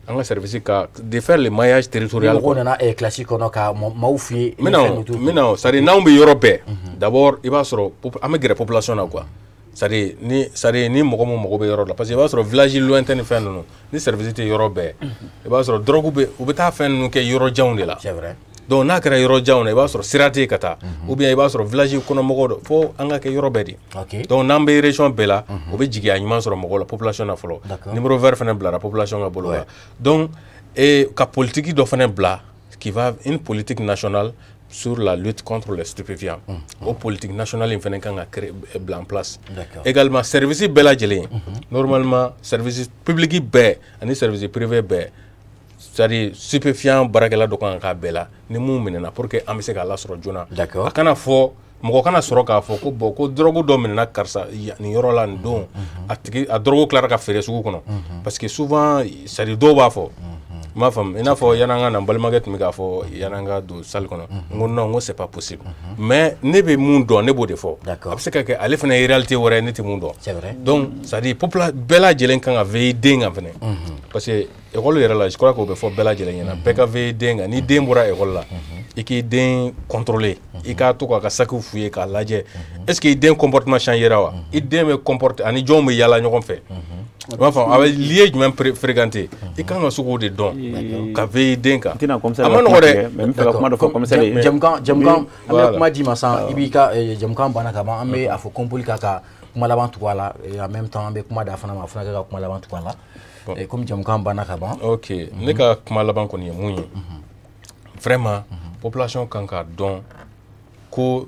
An ka service ka de faire le maillage territorial. Ni mɔgɔw nana classe kɔnɔ ka maaw f'i ye. N bɛna, c'est-à-dire n'anw bɛ yɔrɔ bɛɛ, d'abord i b'a sɔrɔ an bɛ gɛrɛ population na quoi. C'est-à-dire ni mɔgɔ mun mago bɛ yɔrɔ la, parce que i b'a sɔrɔ village lointain ni fɛn ninnu, ni service tɛ yɔrɔ bɛɛ, i b'a sɔrɔ drogue bɛ, u bɛ taa fɛn ninnu kɛ yɔrɔ janw de la. C'est vrai. Donc n'a kɛra yɔrɔ janw na, i b'a sɔrɔ sira tɛ yen ka taa, ou bien i b'a sɔrɔ village kɔnɔ mɔgɔw dɔ, fo an ka kɛ yɔrɔ bɛɛ de. Donc n'an bɛ région bɛɛ la, o bɛ jigiya ɲuman sɔrɔ mɔgɔw la, population na fɔlɔ. Numéro vert fana bilara population ka bolo kan. Donc ka politique dɔ fana bila, qui va une politique nationale sur la lutte contre les stupéfiants. Au politique nationale, il faut créer en place. Également, service bɛɛ lajɛlen, normalement, service public bɛɛ ani service privé bɛɛ, c'est-à-dire stupéfiant baarakɛla dɔ kan ka bɛɛ la ni mun minɛna pour que an bɛ se k'a lasɔrɔ joona. D'accord. A kana fɔ mɔgɔ kana sɔrɔ k'a fɔ ko bon ko drogue dɔ minɛna karisa nin yɔrɔ la nin don, a tigi a drogue tilara ka feere sugu kɔnɔ. Parce que souvent, c'est-à-dire dɔw b'a fɔ. N m'a faamu, i n'a fɔ yan'an ka na n balimakɛ tun bɛ k'a fɔ yan'an ka don salle kɔnɔ, n ko non, n ko c'est pas possible. Mais ne bɛ mun dɔn, ne b'o de fɔ. A bɛ se ka kɛ ale fana ye réalité wɛrɛ ye ne tɛ mun dɔn. C'est vrai. Donc c'est-à-dire population bɛɛ lajɛlen kan ka veiller den kan fɛnɛ. Parce que école yɛrɛ la, je crois k'o bɛ fɔ bɛɛ lajɛlen ɲɛna, bɛɛ ka veiller den kan. Ni den bɔra école la, i k'i den contrôler, i k'a to k'a ka sac fouiller k'a lajɛ. Est-ce que i den comportement changera wa? I den bɛ comporter ani jɔnw bɛ yaala ɲɔgɔn fɛ. I b'a faamu, a bɛ lieu jumɛn fréquenter, i kan ka se k'o de dɔn ka veiller den kan. A ma nɔgɔ dɛ. Mais n bɛ fɛ ka kuma dɔ fɔ commissaire ye. Jamukan an bɛ kuma d'i ma sisan, i b'i ka jamukan banna ka ban, an bɛ a fɔ Kɔnpoli ka kuma laban tugu a la, en même temps an bɛ kuma d'a fana ma, a fana ka kuma laban tugu a la. Comme jamukan banna ka ban. Ok, ne ka kuma laban kɔni ye mun ye, vraiment population kan k'a dɔn ko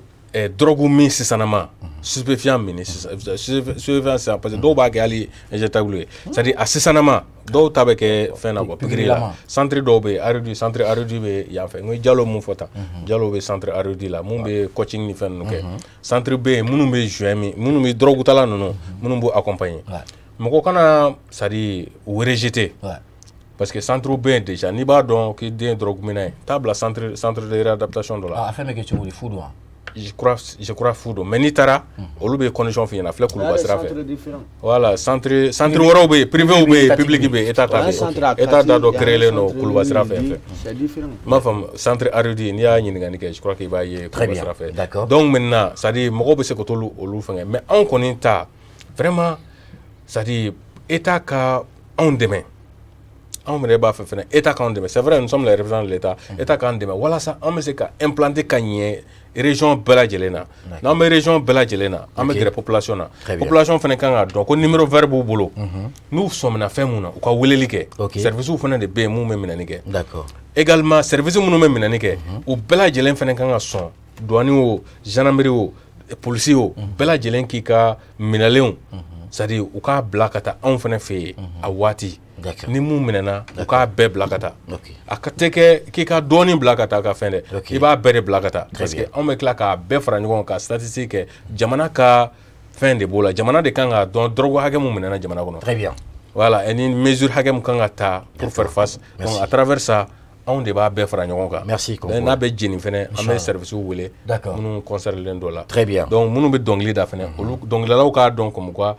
drogue min sisanama, stupéfiant min sisan, stupéfiant sisan, parce que dɔw b'a kɛ hali injectable ye, c'est-à-dire a sisanama dɔw ta bɛ kɛ fɛn na quoi, pikiri la. Centre dɔw bɛ yen, Arudi, centre Arudi bɛ yan fɛ, n ko Jalo mun fɔ tan, Jalo bɛ centre Arudi la, mun bɛ coaching ni fɛn ninnu kɛ. Centre bɛ yen minnu bɛ joint min, minnu bɛ drogue tala ninnu, minnu b'u accompagner. Mɔgɔ kana c'est-à-dire u rejeter. Parce que centre bɛ yen déjà, n'i b'a dɔn k'i den ye drogue minɛ ye, taa bila centre de réadaptation dɔ la. A fɛn bɛ kɛ cogo di, fu don wa? Je crois fu don, mais n'i taara olu bɛ condition f'i ɲɛna, filɛ Kuluba sira fɛ. Voilà, centre wɛrɛw bɛ yen, privé bɛ yen, public bɛ yen, état ta bɛ yen. État ta dɔ créé don Kuluba sira fɛ. N m'a faamu, centre Arudi, n'i y'a ɲininkali kɛ, je crois qu'il b'a ye Kuluba sira fɛ. Donc maintenant, c'est-à-dire mɔgɔw bɛ se ka t'olu olu fɛngɛ, mais anw kɔni ta vraiment, c'est-à-dire état ka anw dɛmɛ. Anw yɛrɛ b'a fɛ fɛnɛ état k'anw dɛmɛ. C'est vrai, nous sommes les représentants de l'état. État k'an dɛmɛ walasa an bɛ se ka implanter ka ɲɛ région bɛɛ lajɛlen na. N'an bɛ région bɛɛ lajɛlen na, an bɛ gɛrɛ population na. Population fɛnɛ kan k'a dɔn ko numéro vert b'u bolo. N'u sɔmina fɛn mun na, u ka weleli kɛ. Service fɛnɛ de bɛ yen mun bɛ minɛni kɛ. Également, service minnu bɛ minɛni kɛ, u bɛɛ lajɛlen fɛnɛ kan ka sɔn, douane o, gendarmerie o, polisi o, bɛɛ lajɛlen k'i ka minɛlenw, c'est-à-dire u k'a bila ka taa anw fɛnɛ fɛ yen a waati. Ni mun minɛna, u k'a bɛɛ bila ka taa. A ka tɛ kɛ k'i ka dɔɔnin bila ka taa ka fɛn dɛ, i b'a bɛɛ de bila ka taa. Parce que anw bɛ tila k'a bɛɛ fara ɲɔgɔn kan ka statistique kɛ jamana ka Fɛn de b'o la, jamana de kan ka dɔn drogue hakɛ mun minɛna jamana kɔnɔ. Très bien. Voilà, et ni mesure hakɛ mun kan ka ta pour faire face. Donc à travers ça, anw de b'a bɛɛ fara ɲɔgɔn kan. Merci. N'a bɛ jeni fɛnɛ, an bɛ service wele minnu concerné dɔ la. Très bien. Donc minnu bɛ dɔnkili da fɛnɛ, olu dɔnkilidalaw k'a dɔn comme quoi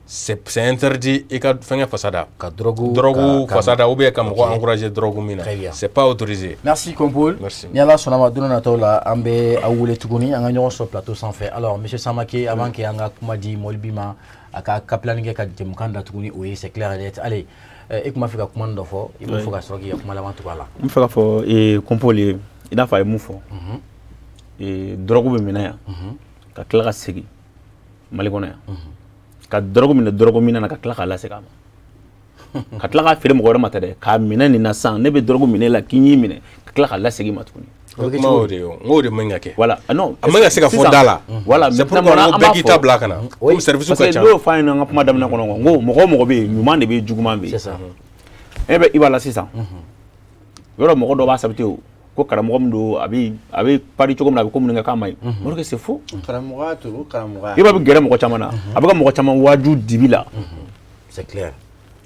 c'est interdit i ka fɛngɛ fasada. Ka drogue fasada ou bien ka mɔgɔ encourager drogue min na. C'est pas autorisé. Merci Kompoul. Merci. Ni Ala sɔnna ma don nataw la, an bɛ aw wele tuguni an ka ɲɔgɔn sɔrɔ plateau sanfɛ. Alors monsieur Samake, avant que an ka kuma di Mɔlibi ma, a ka kapilani kɛ ka jɛmukan da tuguni, o ye c'est clair et net. Allez, e tun b'a fɛ ka kuma dɔ fɔ, i b'o fɔ ka sɔrɔ k'i ka kuma laban tugu a la. N bɛ fɛ k'a fɔ Kompoul ye, i n'a fɔ a ye mun fɔ, drogue bɛ minɛ yan ka tila ka segin Mali kɔnɔ yan, ka drogue minɛ drogue minɛ na ka tila k'a lasegin a ma, ka tila k'a feere mɔgɔ wɛrɛ ma tɛ dɛ, k'a minɛ nin na sisan, ne bɛ drogue minɛ la k'i y'i minɛ ka tila k'a lasegin ma tuguni. Kuma o de ye o, n k'o de man ka kɛ. Voilà, non. A man ka se ka fɔ da la. Voilà, c'est pourquoi n ko bɛɛ k'i ta bila ka na. Comme service ka ca. Parce que n'o y'o fɔ an ɲɛna an ka kuma daminɛ kɔnɔ, n ko mɔgɔ o mɔgɔ bɛ yen, ɲuman de bɛ yen, juguman bɛ yen. C'est ça. E bɛ i b'a la sisan. Yɔrɔ mɔgɔ dɔ b'a sabati o, ko karamɔgɔ min don, a bɛ pari cogo min na, a bɛ ko minnu kɛ k'a ma ɲi. Alors que c'est faux. Karamɔgɔya to o karamɔgɔya. I b'a bɛ gɛrɛ mɔgɔ caman na, a bɛ ka mɔgɔ caman waaju dibi la. C'est clair.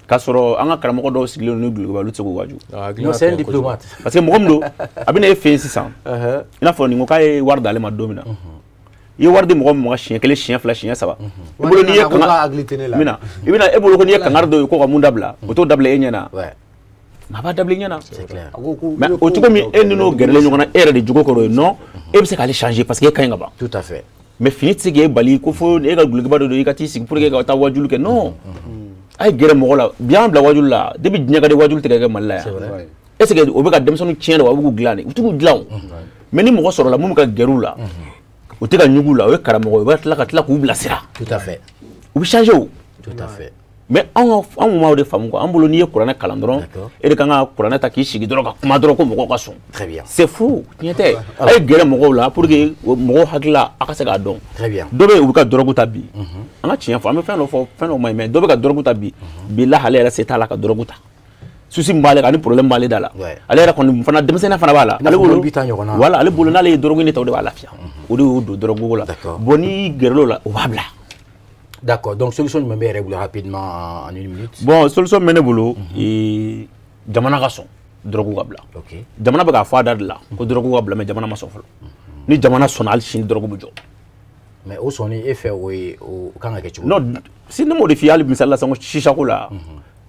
K'a sɔrɔ an ka karamɔgɔ dɔw sigilen don ni dulokiba, olu tɛ se k'u waaju. Non, c'est un diplomate. Parce que mɔgɔ min don, a bɛ na e fɛ yen sisan, i n'a fɔ nin ko k'a ye wari d'ale ma don min na, i ye wari di mɔgɔ min ma siɲɛ kelen, siɲɛ fila, siɲɛ saba, i bolo n'i ye kanga, i bɛna e bolo ko n'i ye kangari dɔ ye ko ka mun dabila, o t'o dabila e ɲɛna. Mais a b'a dabila i ɲɛna. Mais o cogo min e ni n'o gɛrɛlen ɲɔgɔn na, e yɛrɛ de jogo kɔrɔ ye, non, e bɛ se k'ale changer parce que e ka ɲi ka ban. Tout à fait. Mais fini tɛ se k'e bali ko fo e ka dulokiba dɔ don, i ka t'i sigi pour que ka taa waajuli kɛ, non. A ye gɛrɛ mɔgɔ la, bi y'an bila waajuli la, depuis diɲɛ ka di waajuli tɛ ka kɛ Mali la yan. Est ce que o bɛ ka denmisɛnninw tiɲɛ de wa, u bɛ k'u dilan de, u tɛ k'u dilan o. Mais ni mɔgɔ sɔrɔla mun bɛ ka gɛrɛ u la, o tɛ ka ɲugu u la, o ye karamɔgɔ ye, o bɛ tila k'u bilasira. Tout à fait. U bɛ changer o. Tout à fait. Mais anw m'aw de faamu quoi, an bolo n'i ye kuranɛ kalan dɔrɔn, e de kan ka kuranɛ ta k'i sigi dɔrɔn ka kuma dɔrɔn ko mɔgɔw ka sɔn. Très bien. C'est faux, tiɲɛ tɛ. A ye gɛrɛ mɔgɔw la pour que mɔgɔw hakili la a ka se k'a dɔn. Très bien. Dɔ bɛ yen u bɛ ka drogue ta bi. An ka tiɲɛ fɔ, an bɛ fɛn dɔ fɔ, fɛn dɔ ma ɲi, mais dɔ bɛ ka drogue ta bi. Bilahi ale yɛrɛ se t'a la ka drogue ta. Souci min b'ale kan ani problème b'ale da la. Ale yɛrɛ kɔni fana denmisɛnninya fana b'a la. Ale bolo voilà, ale bolo n'ale ye drogue in ta o de b'a lafiya. O de y'o don drogue la. Bon n'i gɛrɛl'o la, o b'a bila. D'accord. Donc, solution de me rapidement en une minute. Bon, solution mene bolo, jamana ka sɔn drogue ka bila. OK. Jamana bɛ k'a fɔ a da de la ko drogue ka bila, mais jamana ma sɔn fɔlɔ. Ni jamana sɔnna hali sini drogue bɛ jɔ. Mais o sɔnni e fɛ o ye o kan ka kɛ cogo di? Non, si ne m'o de f'i ye hali misali la sisan ko shisha ko la.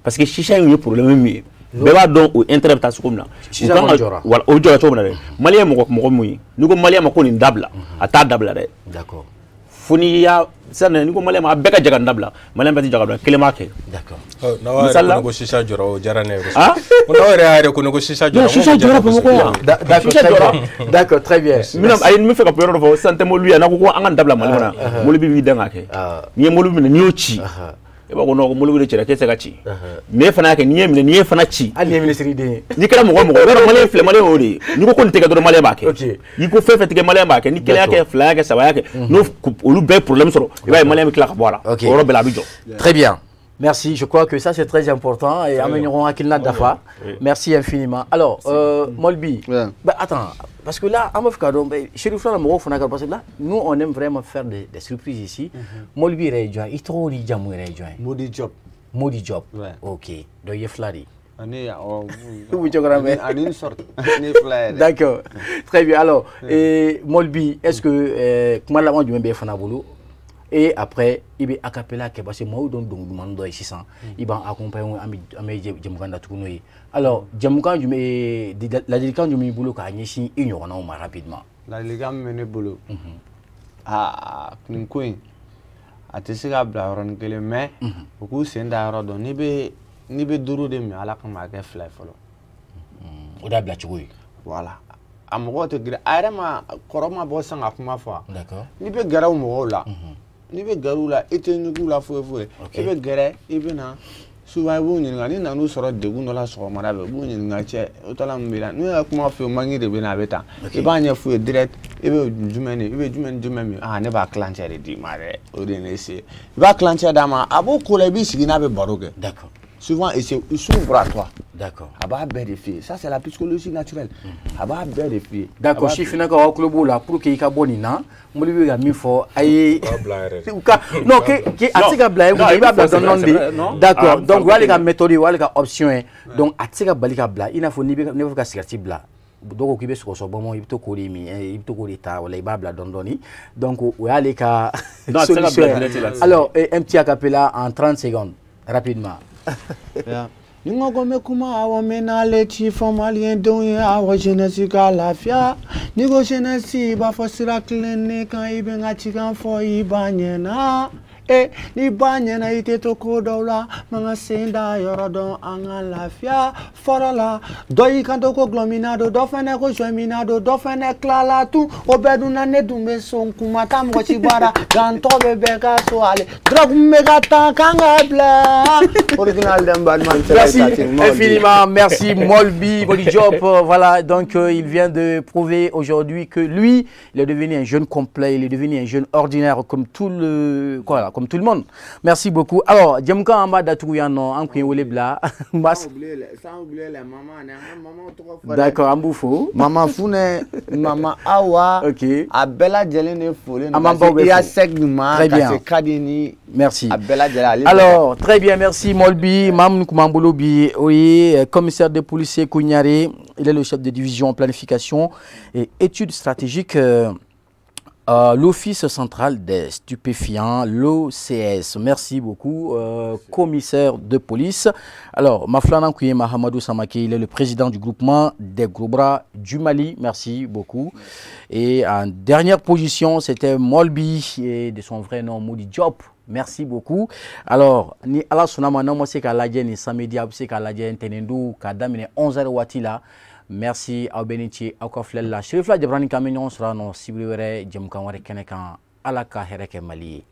Parce que shisha in ye problème min ye, bɛɛ b'a dɔn o intérêt bɛ taa cogo min na. Shisha kɔni jɔra. Voilà, o jɔra cogo min na dɛ. Malien mɔgɔ mun ye, n'i ko malien ma ko nin dabila, a t'a dabila dɛ. D'accord. Fo n'i y'a sisan n'i ko malien ma a bɛɛ ka jɛ ka nin dabila, malien bɛɛ tɛ jɛ ka bila, kelen b'a kɛ. D'accord. N'aw yɛrɛ ko shisha jɔra, o diyara ne ye kosɛbɛ. Ko n'aw yɛrɛ y'a ko ne ko shisha jɔra. Non, shisha jɔra Bamakɔ yan. D'accord, d'accord, très bien. N bɛna ayi n bɛ fɛ ka yɔrɔ dɔ fɔ sisan tɛ mobili yan, n'a ko ko an ka nin dabila Mali kɔnɔ yan, mobili b'i dan k'a kɛ. N'i ye mobili minɛ n'i y'o ci, e b'a ko non ko mobili de cira k'e tɛ se ka ci. Mais e fana y'a kɛ, n'i ye minɛ n'i ye fana ci. Hali n'i ye minisiri den ye. N'i kɛra mɔgɔ o mɔgɔ, yɔrɔ malien filɛ, malien y'o de ye. N'i ko ko nin tɛ kɛ dɔrɔn malien b'a kɛ. N'i ko fɛn fɛn tɛ kɛ malien b'a kɛ, ni kelen y'a kɛ, fila y'a kɛ, saba y'a kɛ, n'o olu bɛɛ problème sɔrɔ, i b'a ye malien bɛ tila ka bɔ a la. O yɔrɔ bɛɛ la a bɛ jɔ. Très bien. Merci, je crois que ça c'est très important et Dafa. Merci infiniment. Alors, Molbi, bah, attends, parce que là, parce que là, nous on aime vraiment faire des surprises ici. Molbi rejoint, il trouve Modi Job. Modi Job. Ok, donc il est flari. D'accord, très bien. Alors, et Molbi, est-ce que comment la du même Fanabolo? Et après, il y a a cappella qui parce que moi donc demande ici ça, il va accompagner ami Djemukan Datukunoye. Alors Djemukan du la délicat du mi boulot ka ɲɛsin i ɲɔgɔnnaw ma rapidement. La délicat min bɛ ne bolo. Ah nin ko in a tɛ se ka bila yɔrɔnin kelen mais u k'u sen da yɔrɔ dɔn n'i bɛ duuru de min Ala kama a kɛ fila ye fɔlɔ. O de y'a bila cogo ye. Voilà. A mɔgɔw tɛ girin a yɛrɛ ma kɔrɔ ma bɔ sisan ka kuma fɔ. D'accord. N'i bɛ gɛrɛ o mɔgɔw la. N'i bɛ gɛrɛ u la i tɛ ɲugu la foyi foyi i bɛ gɛrɛ i bɛ na souvent i b'u ɲininka n'i nan'u sɔrɔ degun dɔ la sɔgɔmada fɛ u b'u ɲininka cɛ o tɔla min b'i la n'u y'a kuma f'u ye manki de bɛ na a bɛ tan i b'a ɲɛf'u ye direct i bɛ jumɛn de i bɛ jumɛn ni jumɛn min ah ne b'a kilancɛ de d'i ma dɛ o de ye ne se i b'a kilancɛ d'a ma a b'o ko la i b'i sigi n'a bɛ baro kɛ. D'accord. Souvent, il s'ouvre à toi. D'accord. A b'a bɛɛ de f'i ye. Ça, c'est la psychologie naturelle. A b'a bɛɛ de f'i ye. D'accord. Sifinnakaw aw tulo b'o la pour que i ka bɔ nin na, Moli bɛ ka min fɔ a ye. Non, a tɛ se ka bila i b'a bila dɔɔni dɔɔni de. D'accord. Donc o y'ale ka méthode ye, o y'ale ka option ye. Donc a tɛ se ka bali ka bila i n'a fɔ n'i bɛ fɛ ka cigarette bila. Dɔw ko k'i bɛ sɔgɔsɔgɔ i bɛ to k'o de min, i bɛ to k'o de ta wala i b'a bila dɔɔni dɔɔni. Donc o y'ale ka solution ye. Alors un petit acapella en 30 secondes rapidement. Ni n ko n bɛ kuma awɔ n bɛ n'ale ci fɔ maliyɛndenw ye awɔ jeunesse ka lafiya n'i ko jeunesse i b'a fɔ sira tilennen kan i bɛ n ka cikan fɔ i ba ɲɛna ni ba ɲɛna i tɛ to ko dɔw la man ka sen da yɔrɔ dɔn an ka lafiya fɔlɔ la dɔ y'i kanto ko gulɔmina don dɔ fɛnɛ ko zɔmina don dɔ fɛnɛ tilala tun o bɛɛ dun na ne dun bɛ so kuma taa mɔgɔ si baara nka n tɔgɔ bɛ bɛɛ ka so ale drogue bɛ ka taa k'an ka bila original den balima. Merci infiniment, merci Molbi, Moli Diop. Voilà, donc il vient de prouver aujourd'hui que lui, il est devenu un jeune complet, il est devenu un jeune ordinaire comme tout le, voilà, comme tout le monde. Merci beaucoup. Alors, Djemka Amba Datouyan, an kun wele bila. Sans oublier les mamans, maman. D'accord, an b'u fo. Maman Fune, maman Awa. OK. A bɛɛ lajɛlen de folen. An b'an baw bɛɛ fo. I y'a sec ɲuman. Très bien. Ka se Kadini. Merci. A bɛɛ lajɛlen. Alors, très bien, merci Molbi. Mam Koumambolo bi, oui, commissaire de police Sékou Niaré, il est le chef de division planification et études stratégiques. L'Office central des stupéfiants, l'OCS. Merci beaucoup, commissaire de police. Alors, Maflana Kouye Mahamadou Samake, il est le président du groupement des gros bras du Mali. Merci beaucoup. Et en dernière position, c'était Molbi, et de son vrai nom, Moudi Diop. Merci beaucoup. Alors, ni ala sɔnna ma se k'a lajɛ ni samedi a bɛ se k'a lajɛ ntɛnɛn k'a daminɛ 11h waati la. Merci aw bɛɛ ni ce aw ka filɛli la. Serifila Jabarani k'an bɛ ɲɔgɔn sɔrɔ yan nɔ sibiri wɛrɛ jɛmukan wɛrɛ kɛnɛ kan. Ala ka hɛrɛ kɛ Mali ye.